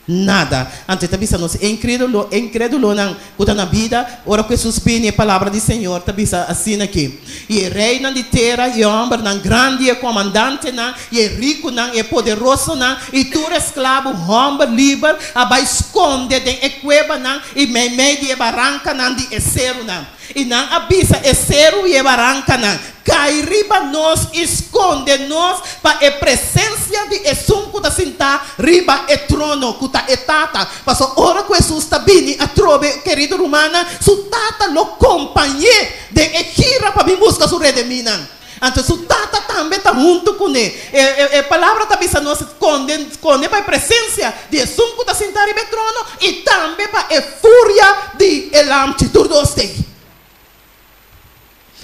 nada. Anto e ta bisa nos, E inkredulo, e inkredulonan ku ta na bida, ora ku Hesus bini, e palabra di Señor ta bisa asina aki, I e reinan di tera, i e hòmbernan grandi, i e komandantenan, I e rikunan, i e poderosonan, i tur esklabu hòmber liber a bai skonde den e kuebanan i meimei di e barankanan di e serunan. I nan a bisa e seru i e barankanan, Kai riba nos i skonde nos pa e presensia di Esun ku ta sintá riba e trono, ku ta e Tata. Pasobra ora ku Hesus ta bini atrobe, kerido rumannan, su Tata lo kompañ'é den e gira pa bin buska su redemínan. Anto su Tata tambe ta huntu kuné. E Palabra ta bisa nos, Skonde, skonde pa e presensia di Esun ku ta sintá riba e trono i tambe pa e furia di e Lamchi. Tur dos t'ei.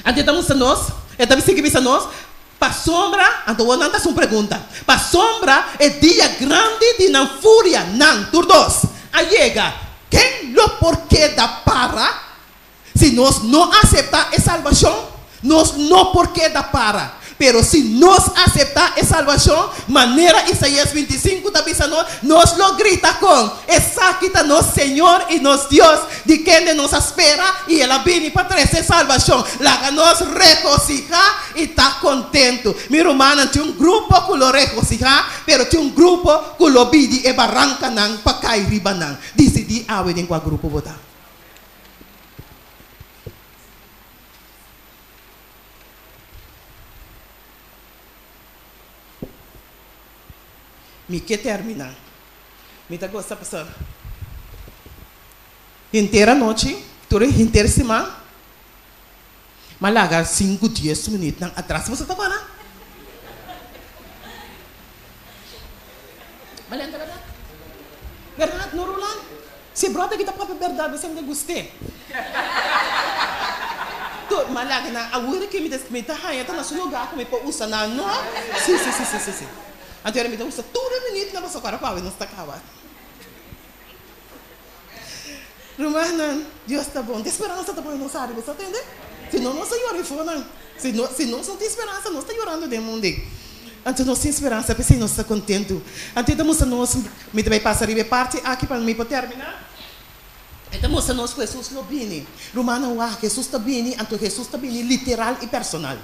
Anto e ta mustra nos, e ta sigui bisa nos, Pasobra, anto wou nan ta hasi un pregunta, pasobra e dia grandi di nan furia, nan, tur dos, a yega, ken lo por keda para? Si nos no aseptá e salbashon, nos no por keda para. Pero si nos aseptá e salbashon, manera Isaías 25 ta bisa nos, nos lo grita kon, Esaki ta nos Señor i nos Dios, di kende nos a spera, i el a bini pa trese salbashon. Laga nos regosihá i ta kontentu. Mi rumannan, tin un grupo ku lo regosihá, pero tin un grupo ku lo bidi e barankanan pa kai riba nan. Disidí awe den kua grupo bo ta. Mi ke terminá. Mi ta gosta pastor. Henter anochi, tur e henter siman, m'a laga sinku dies minütnan atras. Boso ta kòrda? Malenta bèrdat? Bèrdat, no Roland? Si brother ki ta papia bèrdat bo semper gust'é. Tur m'a laga nan awor ki mi ta mi ta haña ta na su lugá ku mi por usa nan no. Si si si si si si. Anto mi ta usa tur e minütnan pasobra kòrda ku awe nos ta kaba. Rumannan, Dios ta bon. Tin speransa ta pone nos ari, bo sa tende? Si no, nos ta yora e fonan. Si no, si nos no tin speransa, nos ta yorando den mundu ei. Anto nos tin speransa, p'esei nos ta kontentu. Anto e ta mustra nos, mi ta bai pasa riba e parti aki pa mi por terminá. E ta mustra nos ku Hesus lo bini. Rumannan, wak, Hesus ta bini, anto Hesus ta bini literal i personal.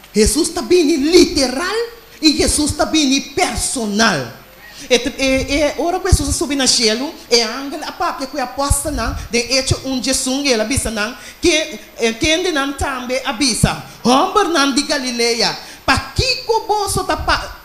Hesus ta bini literal i Hesus ta bini personal. E ta, e, e ora ku Hesus a subi na shelu, e angel a papia ku e apòstelnan den Echo un diesun i el a bisa nan, Ke, kendenan tambe a bisa, Hòmbernan di Galilea, pakiko boso ta pa,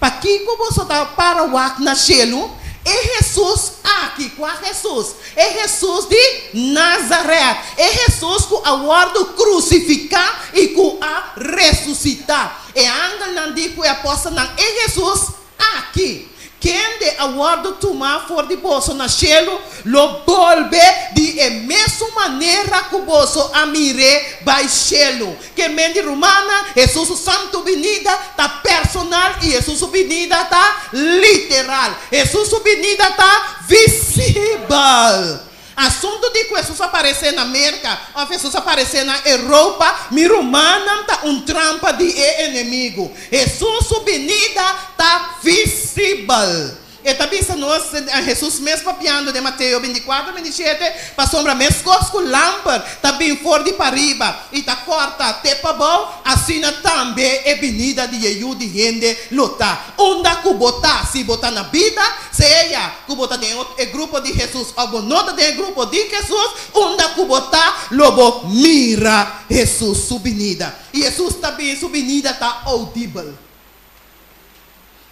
Pakiko boso ta para wak na shelu? E Hesus aki, kua Hesus? E Hesus di Nazaret, e Hesus ku a wòrdu krusifiká i ku a resusitá. E angelnan di ku e apòstelnan, E Hesus aki, kende a wòrdu tumá for di boso na shelu, lo bolbe di e mesun manera ku boso a mir'é bai shelu. Ke men di rumannan, Hesus su santu binida ta personal i Hesus su binida ta literal. Hesus su binida ta visibel. Asuntu di ku Hesus a paresé na Merka òf Hesus a paresé na Europa, mi rumannan, ta un trampa di e enemigu. Hesus su binida ta visibel. E ta bisa nos, Hesus mes papiando den Mateo 24, 27, Pasobra meskos ku lamper ta bin for di pariba i ta kòrta te pabou, asina tambe e binida di e Yu di hende lo ta. Unda ku bo ta, si bo ta na bida, sea ku bo ta den e grupo di Hesus òf bo no ta den e grupo di Hesus, unda ku bo ta, lo bo mira Hesus su binida. I Hesus ta bin, su binida ta oudibel.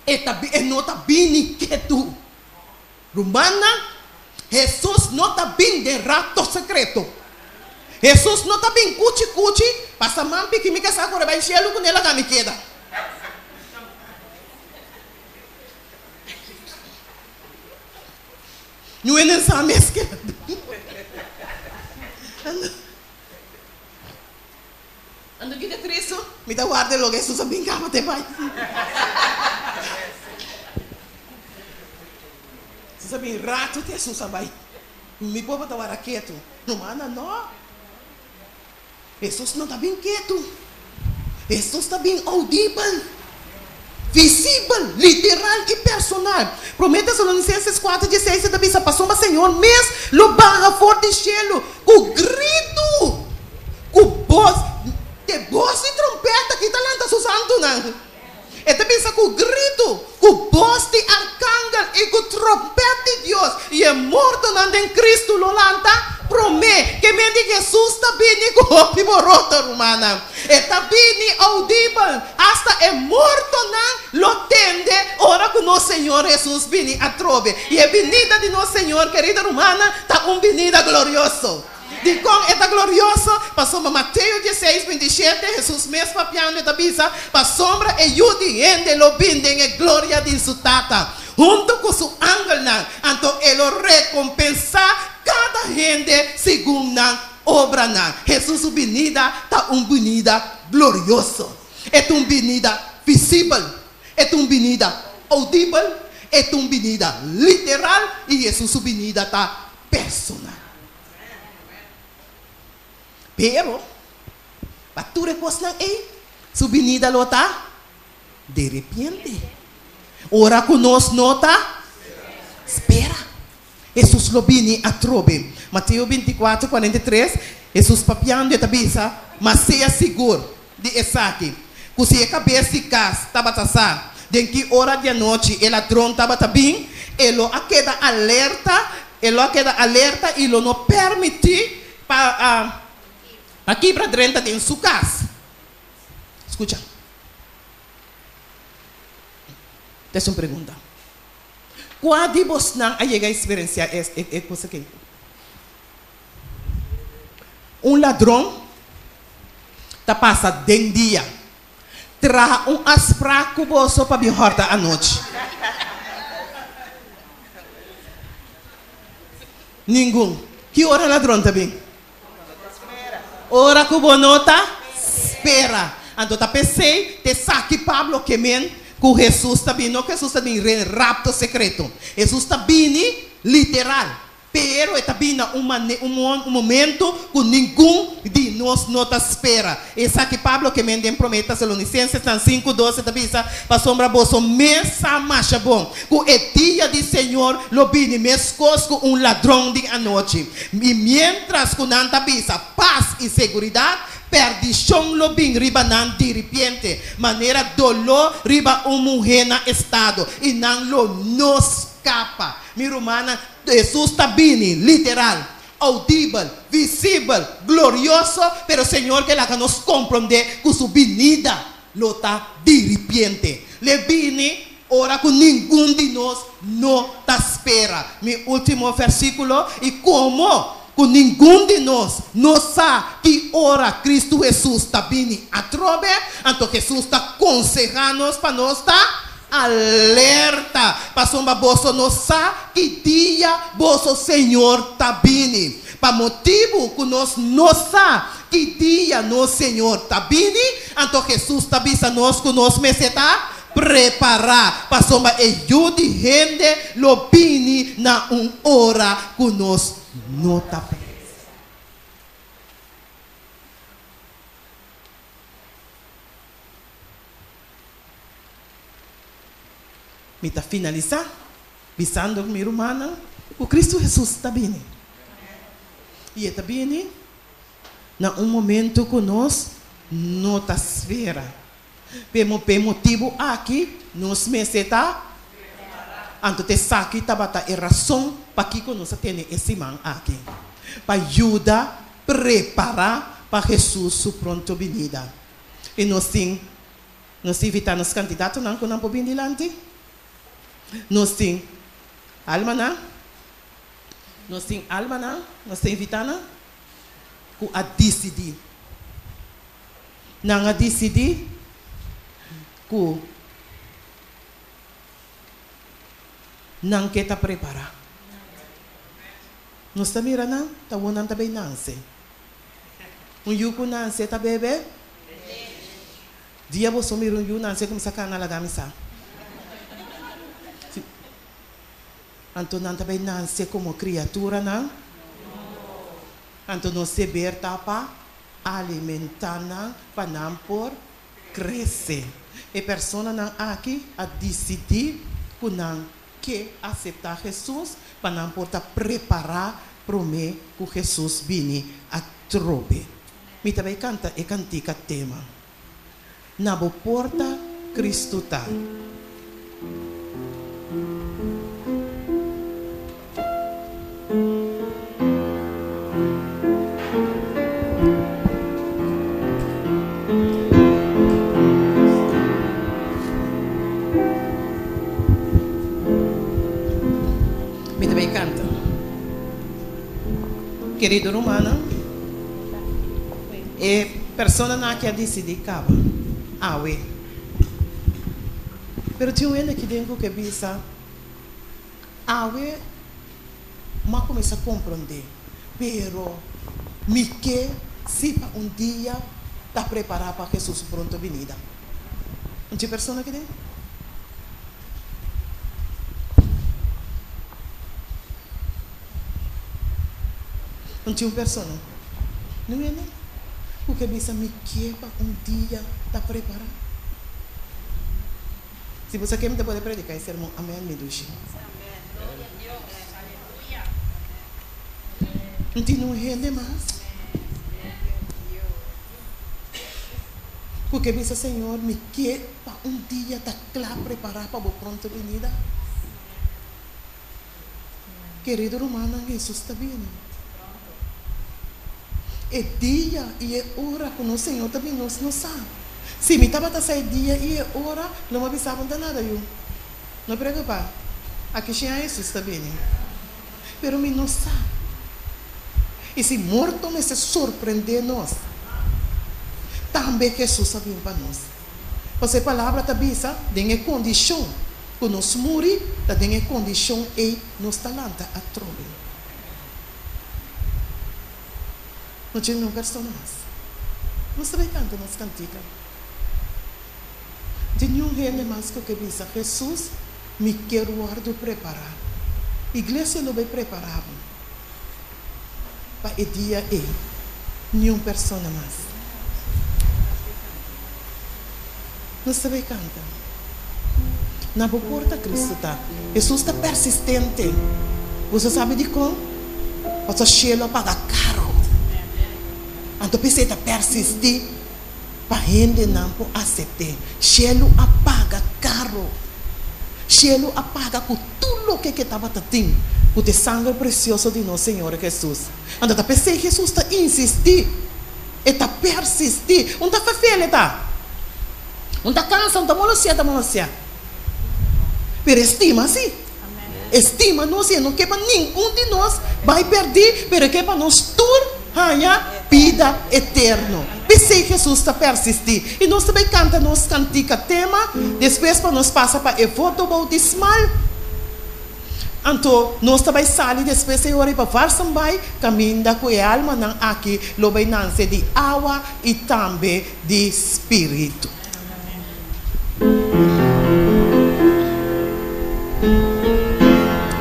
E ta e no ta bini ketu. Rumannan, Hesus no ta bin den rapto sekreto. Hesus no ta bin kuchi kuchi, pasa man piki mi kasá kore bai shelu kuné laga mi keda. Ñu hende sa mes keda. Anto ki ta Cristo? Mi ta warda loke Hesus a bin kaba te bai. Hesus a bin rato te Hesus a bai. Mi pobo ta warda ketu. No manda no. Hesus no ta bin ketu. Hesus ta bin audibel, visibel, literal i personal. Promé Tesalonicenses 4, 16 ta bisa, Pasobra Señor mes lo baha for di shelu ku gritu. Ku bos, e bos di trompeta ki ta lanta su santunan. E ta bisa ku gritu, ku bos di arkangel i ku trompet di Dios, i e mortonan den Kristu lo lanta promé. Ke men di Hesus ta bini ku hopi boroto, rumannan. E ta bini oudibel, asta e mortonan lo tende ora ku nos Señor Hesus bini atrobe. I e binida di nos Señor, kerido rumannan, ta un binida glorioso. Dikon e ta glorioso? Pasobra Mateo dieseis, 27, Hesus mes papiando e ta bisa, Pasobra e Yu di hende lo bin den e gloria di su Tata, huntu ku su angelnan, anto e lo rekompensá kada hende segun nan obranan. Hesus su binida ta un binida glorioso. E ta un binida visibel, e ta un binida oudibel, e ta un binida literal i Hesus su binida ta personal. Pero, pa tur e kosnan ei, su binida lo ta derepente, ora ku nos no ta spera. Hesus lo bini atrobe. Mateo 24, 43, Hesus papiando e ta bisa, Ma sea sigur di esaki, ku si e kabes di kas tabata sa den ki ora di anochi e ladron tabata bin, e lo a keda alerta E lo a keda alerta i lo no permití pa pa kibra drenta den su kas. Skucha. Ta es un pregunta. Kua di bosnan a yega eksperensiá e e kos aki? Un ladron ta pasa den dia, traha un afsprak ku boso pa bin hòrta anochi. Ningun. Ki ora ladron ta bin? Ora ku bo no ta spera. Anto ta p'esei te sa ki Pablo ke men ku Hesus ta bini. No ku Hesus ta bini den rapto sekreto. Hesus ta bini literal. Pero e ta bin na un mane, un un momento ku ningun di nos no ta spera. Esaki Pablo ke men den Promé Tesalonisensenan 5:12 ta bisa, Pasobra boso mes sa masha bon ku e dia di Señor lo bini meskos ku un ladron di anochi. I miéntras ku nan ta bisa, Pas i seguridat, pèrdishon lo bin riba nan diripiente, manera doló riba un muhé na estado, i nan lo no skapa. Mi rumannan, Hesus ta bini, literal, audibel, visibel, glorioso, pero Señor ke laga nos komprondé ku su binida lo ta diripiente. L'e bini ora ku ningun di nos no ta spera. Mi último versíkulo, I komo ku ningun di nos no sa ki ora Kristu Hesus ta bini atrobe, anto Hesus ta konsehá nos pa nos ta Alerta, pasobra boso no sa ki dia boso Señor ta bini. Pa motibu ku nos no sa ki dia nos Señor ta bini, anto Hesus ta bisa nos ku nos mester ta prepará, pasobra e Yu di hende lo bini na un ora ku nos no ta pensa. Mi ta finalisá bisando ku mi rumannan ku Kristu Hesus ta bini. I e ta bini na un momentu ku nos no ta spera. P'e p'e motibu aki nos mester ta Anto ta esaki tabata e rason pakiko nos a tene e siman aki, pa yuda prepará pa Hesus su pronto binida. I nos tin, nos ta invitá nos kandidatonan ku nan por bin dilanti. Nos tin almanan, nos tin almanan, nos ta invitá nan ku a disidí. Nan a disidí ku nan ke ta prepará. Nos ta mira nan, ta wou nan ta bay nanse. Un yu ku nanse ta bebe? Dia boso mira un yu nanse kuminsá kana laga mi sa. Anto nan ta bai nanse komo kriaturanan? Anto nos deber ta pa alimentá nan pa nan por krese. E personanan aki a disidí ku nan ke aseptá Hesus pa nan por ta prepará promé ku Hesus bini atrobe. Mi ta bai kanta e kantika tema, Na bo porta Kristu ta. Mi ta bay canta. Querido rumannan, e personanan aki a dicidi caba awe. Pero tin un hende aki den cu ke bisa, Awe m'a cuminsa comprende, pero mi ke si pa un dia ta prepara pa Jesus su pronto binida. Un dje persona aki den? Un dje un persona? No hende cu ke bisa mi ke pa un dia ta prepara. Si bo sa ke mi ta pode predica e sermon amen mi dushi. No tin un hende mas ku ke bisa Señor mi ke pa un dia ta kla prepará pa bo pronto binida. Kerido rumannan Hesus ta bini. E dia i e ora ku nos Señor ta bini nos no sa. Si mi tabata sa e dia i e ora lo mi a bisa bo no ta nada yu. No preocupa, aki shen a Hesus ta bini. Pero mi no sa. I si morto mester sorprende nos, tambe Hesus a bin pa nos. Pasobra e palabra ta bisa, den e kondishon ku nos muri, ta den e kondishon ei nos ta lanta atrobe. No tin niun persona mas. Nos ta bai kanta nos kantika. No tin niun hende mas ku ke bisa, Hesus, mi kier wòrdu prepará. Iglesia lo bai prepará bo. Pa e dia ei, niun persona mas. Nos ta bai kanta. Na bo porta Cristo ta. Hesus ta persistente. Boso sabi dikon? Pasobra shelu a paga karo. Anto p'esei ta persisti pa hendenan por asept'é. Shelu a paga karo. Shelu a paga ku tur loke ke tabata tin, ku ta e sanger presioso di nos Señor Hesus. Anto ta p'esei Hesus ta insistí, e ta persistí. Un ta fefel e ta. Un ta kansa, un ta molostia, ta molostia. Pero e stima sí. E stima nos i e no ke pa ningun di nos bai pèrdí, pero e ke pa nos tur haña bida eterno. P'esei Hesus ta persistí. I nos ta bai kanta nos kantika tema, despues pa nos pasa pa e voto boutismal. Anto nos ta bai sali despues e ora i pa Varsenbaai, kaminda ku e almanan aki lo bai nanse di awa i tambe di spiritu.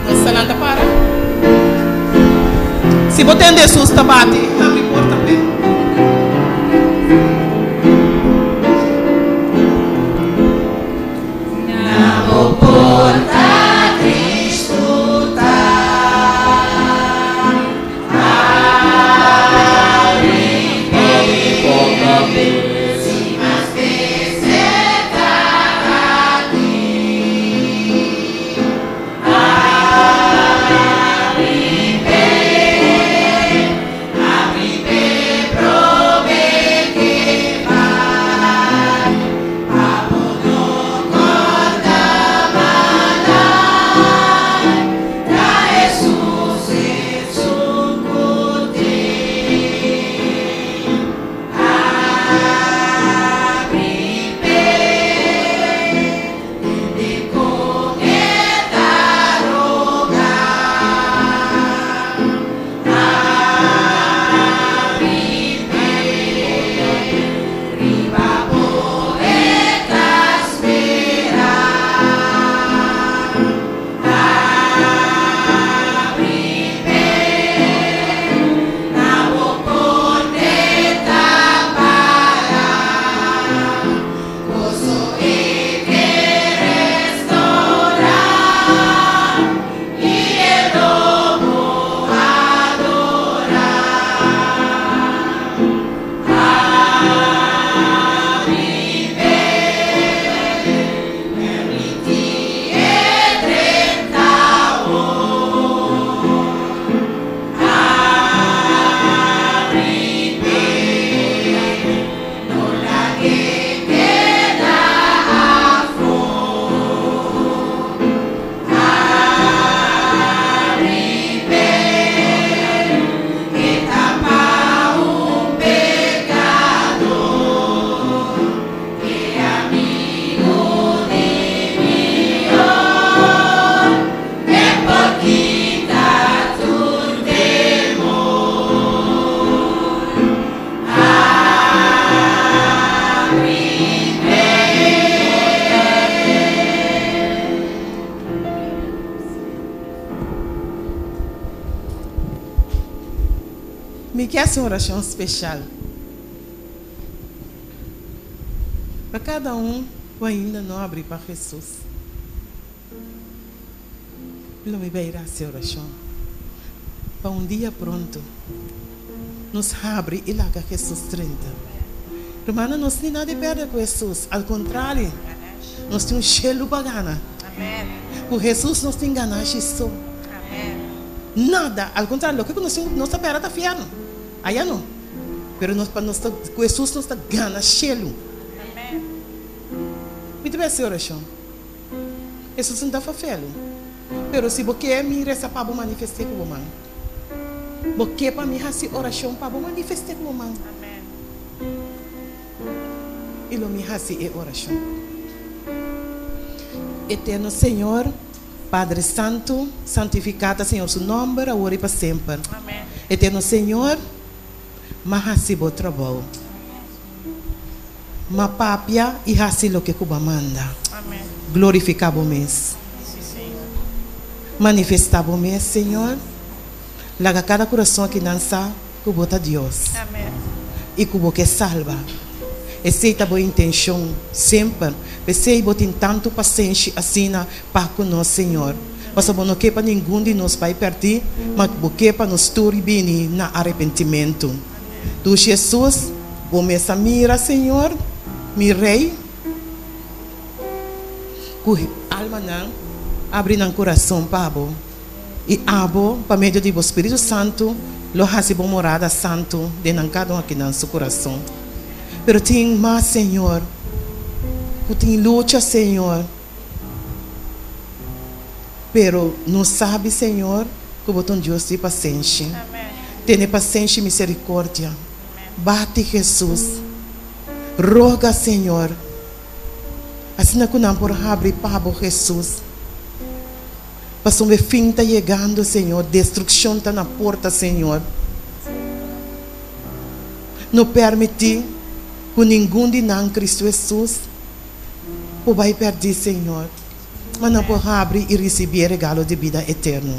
Nos ta lanta para. Si bo tende Hesus ta bati, habri porta p'e. Na bo porta Cristo ta abri p'e si mas mester ta aki. Abri p'e, abri p'e prome ke bai. Pa bo no kòrda malai, ta Hesus esun ku tin. Abri p'e, tende kon e ta roga. Abri p'e, riba bo e ta spera. Abri p'e, na bo porta e ta para. Goso e ke restorá i e lo bo adorá. Abri p'e, permití e drenta awor. Abri p'e, no lag'é keda afó. Abri p'e, e ta pa un pekadó, e amigu di mihó, e por kita tur temor. Abri p'e. Mi ke hasi un orashon speshal pa kada un ku ainda no abri pa Hesus. Lo mi bai hasi orashon pa un dia pronto nos habri i laga Hesus drenta. Rumannan, nos tin nada di pèrdè ku Hesus, al kontrario, nos tin un shelu pa gana. Ku Hesus nos tin ganashi so. Nada, al kontrario, loke ku nos tin, nos ta pèrdè ta fièrnu. Aya no. Pero nos pa nos ta, ku Hesus nos ta gana shelu. Mi ta bai hasi orashon. Hesus no ta fafelu. Pero si bo ke mi resa pa bo manifest'é ku bo man. Bo ke pa mi hasi orashon pa bo manifest'é ku bo man. I lo mi hasi e orashon. Eterno Señor, Padre Santu, santifiká ta Señor su nòmber awor i pa semper. Eterno Señor, m'a hasi bo trabou. M'a papia i hasi loke ku bo a manda. Glorifiká bo mes. Manifestá bo mes, Señor. Laga kada kurason akinan sa ku bo ta Dios i ku bo ke salba. Esei ta bo intenshon semper. P'esei bo tin tantu pasenshi asina pa ku nos, Señor. Pasobra bo no ke pa ningun di nos bai pèrdí, ma bo ke pa nos tur bini na arepentimentu. Dushi Hesus, bo mes a mira, Señor, mi Rei, ku almanan abri nan kurason pa bo. I abo, pa medio di bo Spiritu Santu, lo hasi bo morada santu den nan kada un akinan su kurason. Pero tin mas, Señor, ku tin lucha, Señor. Pero nos sabi, Señor, ku bo ta un Dios di pasenshi. Tene pasenshi i miserikordia. Bati, Hesus. Roga, Señor, asina ku nan por habri pa bo, Hesus. Pasobra e fin ta yegando, Señor, destrukshon ta na porta, Señor. No permití ku ningun di nan, Kristu Hesus, por bai pèrdí, Señor, ma nan por habri i risibí e regalo di bida eterno.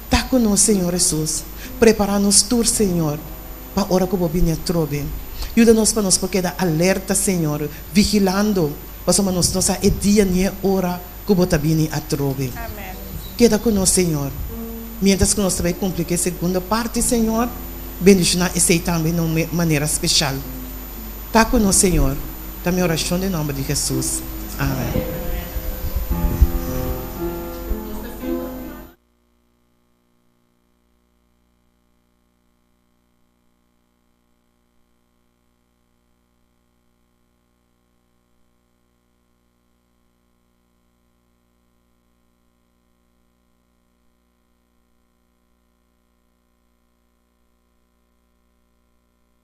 Ta ku nos, Señor Hesus. Prepará nos tur, Señor, pa ora ku Bo bini atrobe. Yuda nos pa nos por keda alerta, Señor, vigilando, pasobra nos no sa e dia ni e ora ku bo ta bini atrobe. Keda ku nos, Señor, miéntras ku nos ta bai kumpli ku e segundo parti, Señor, bendishoná esei tambe na un manera speshal. Ta ku nos, Señor, ta mi orashon den nòmber di Hesus. Amen.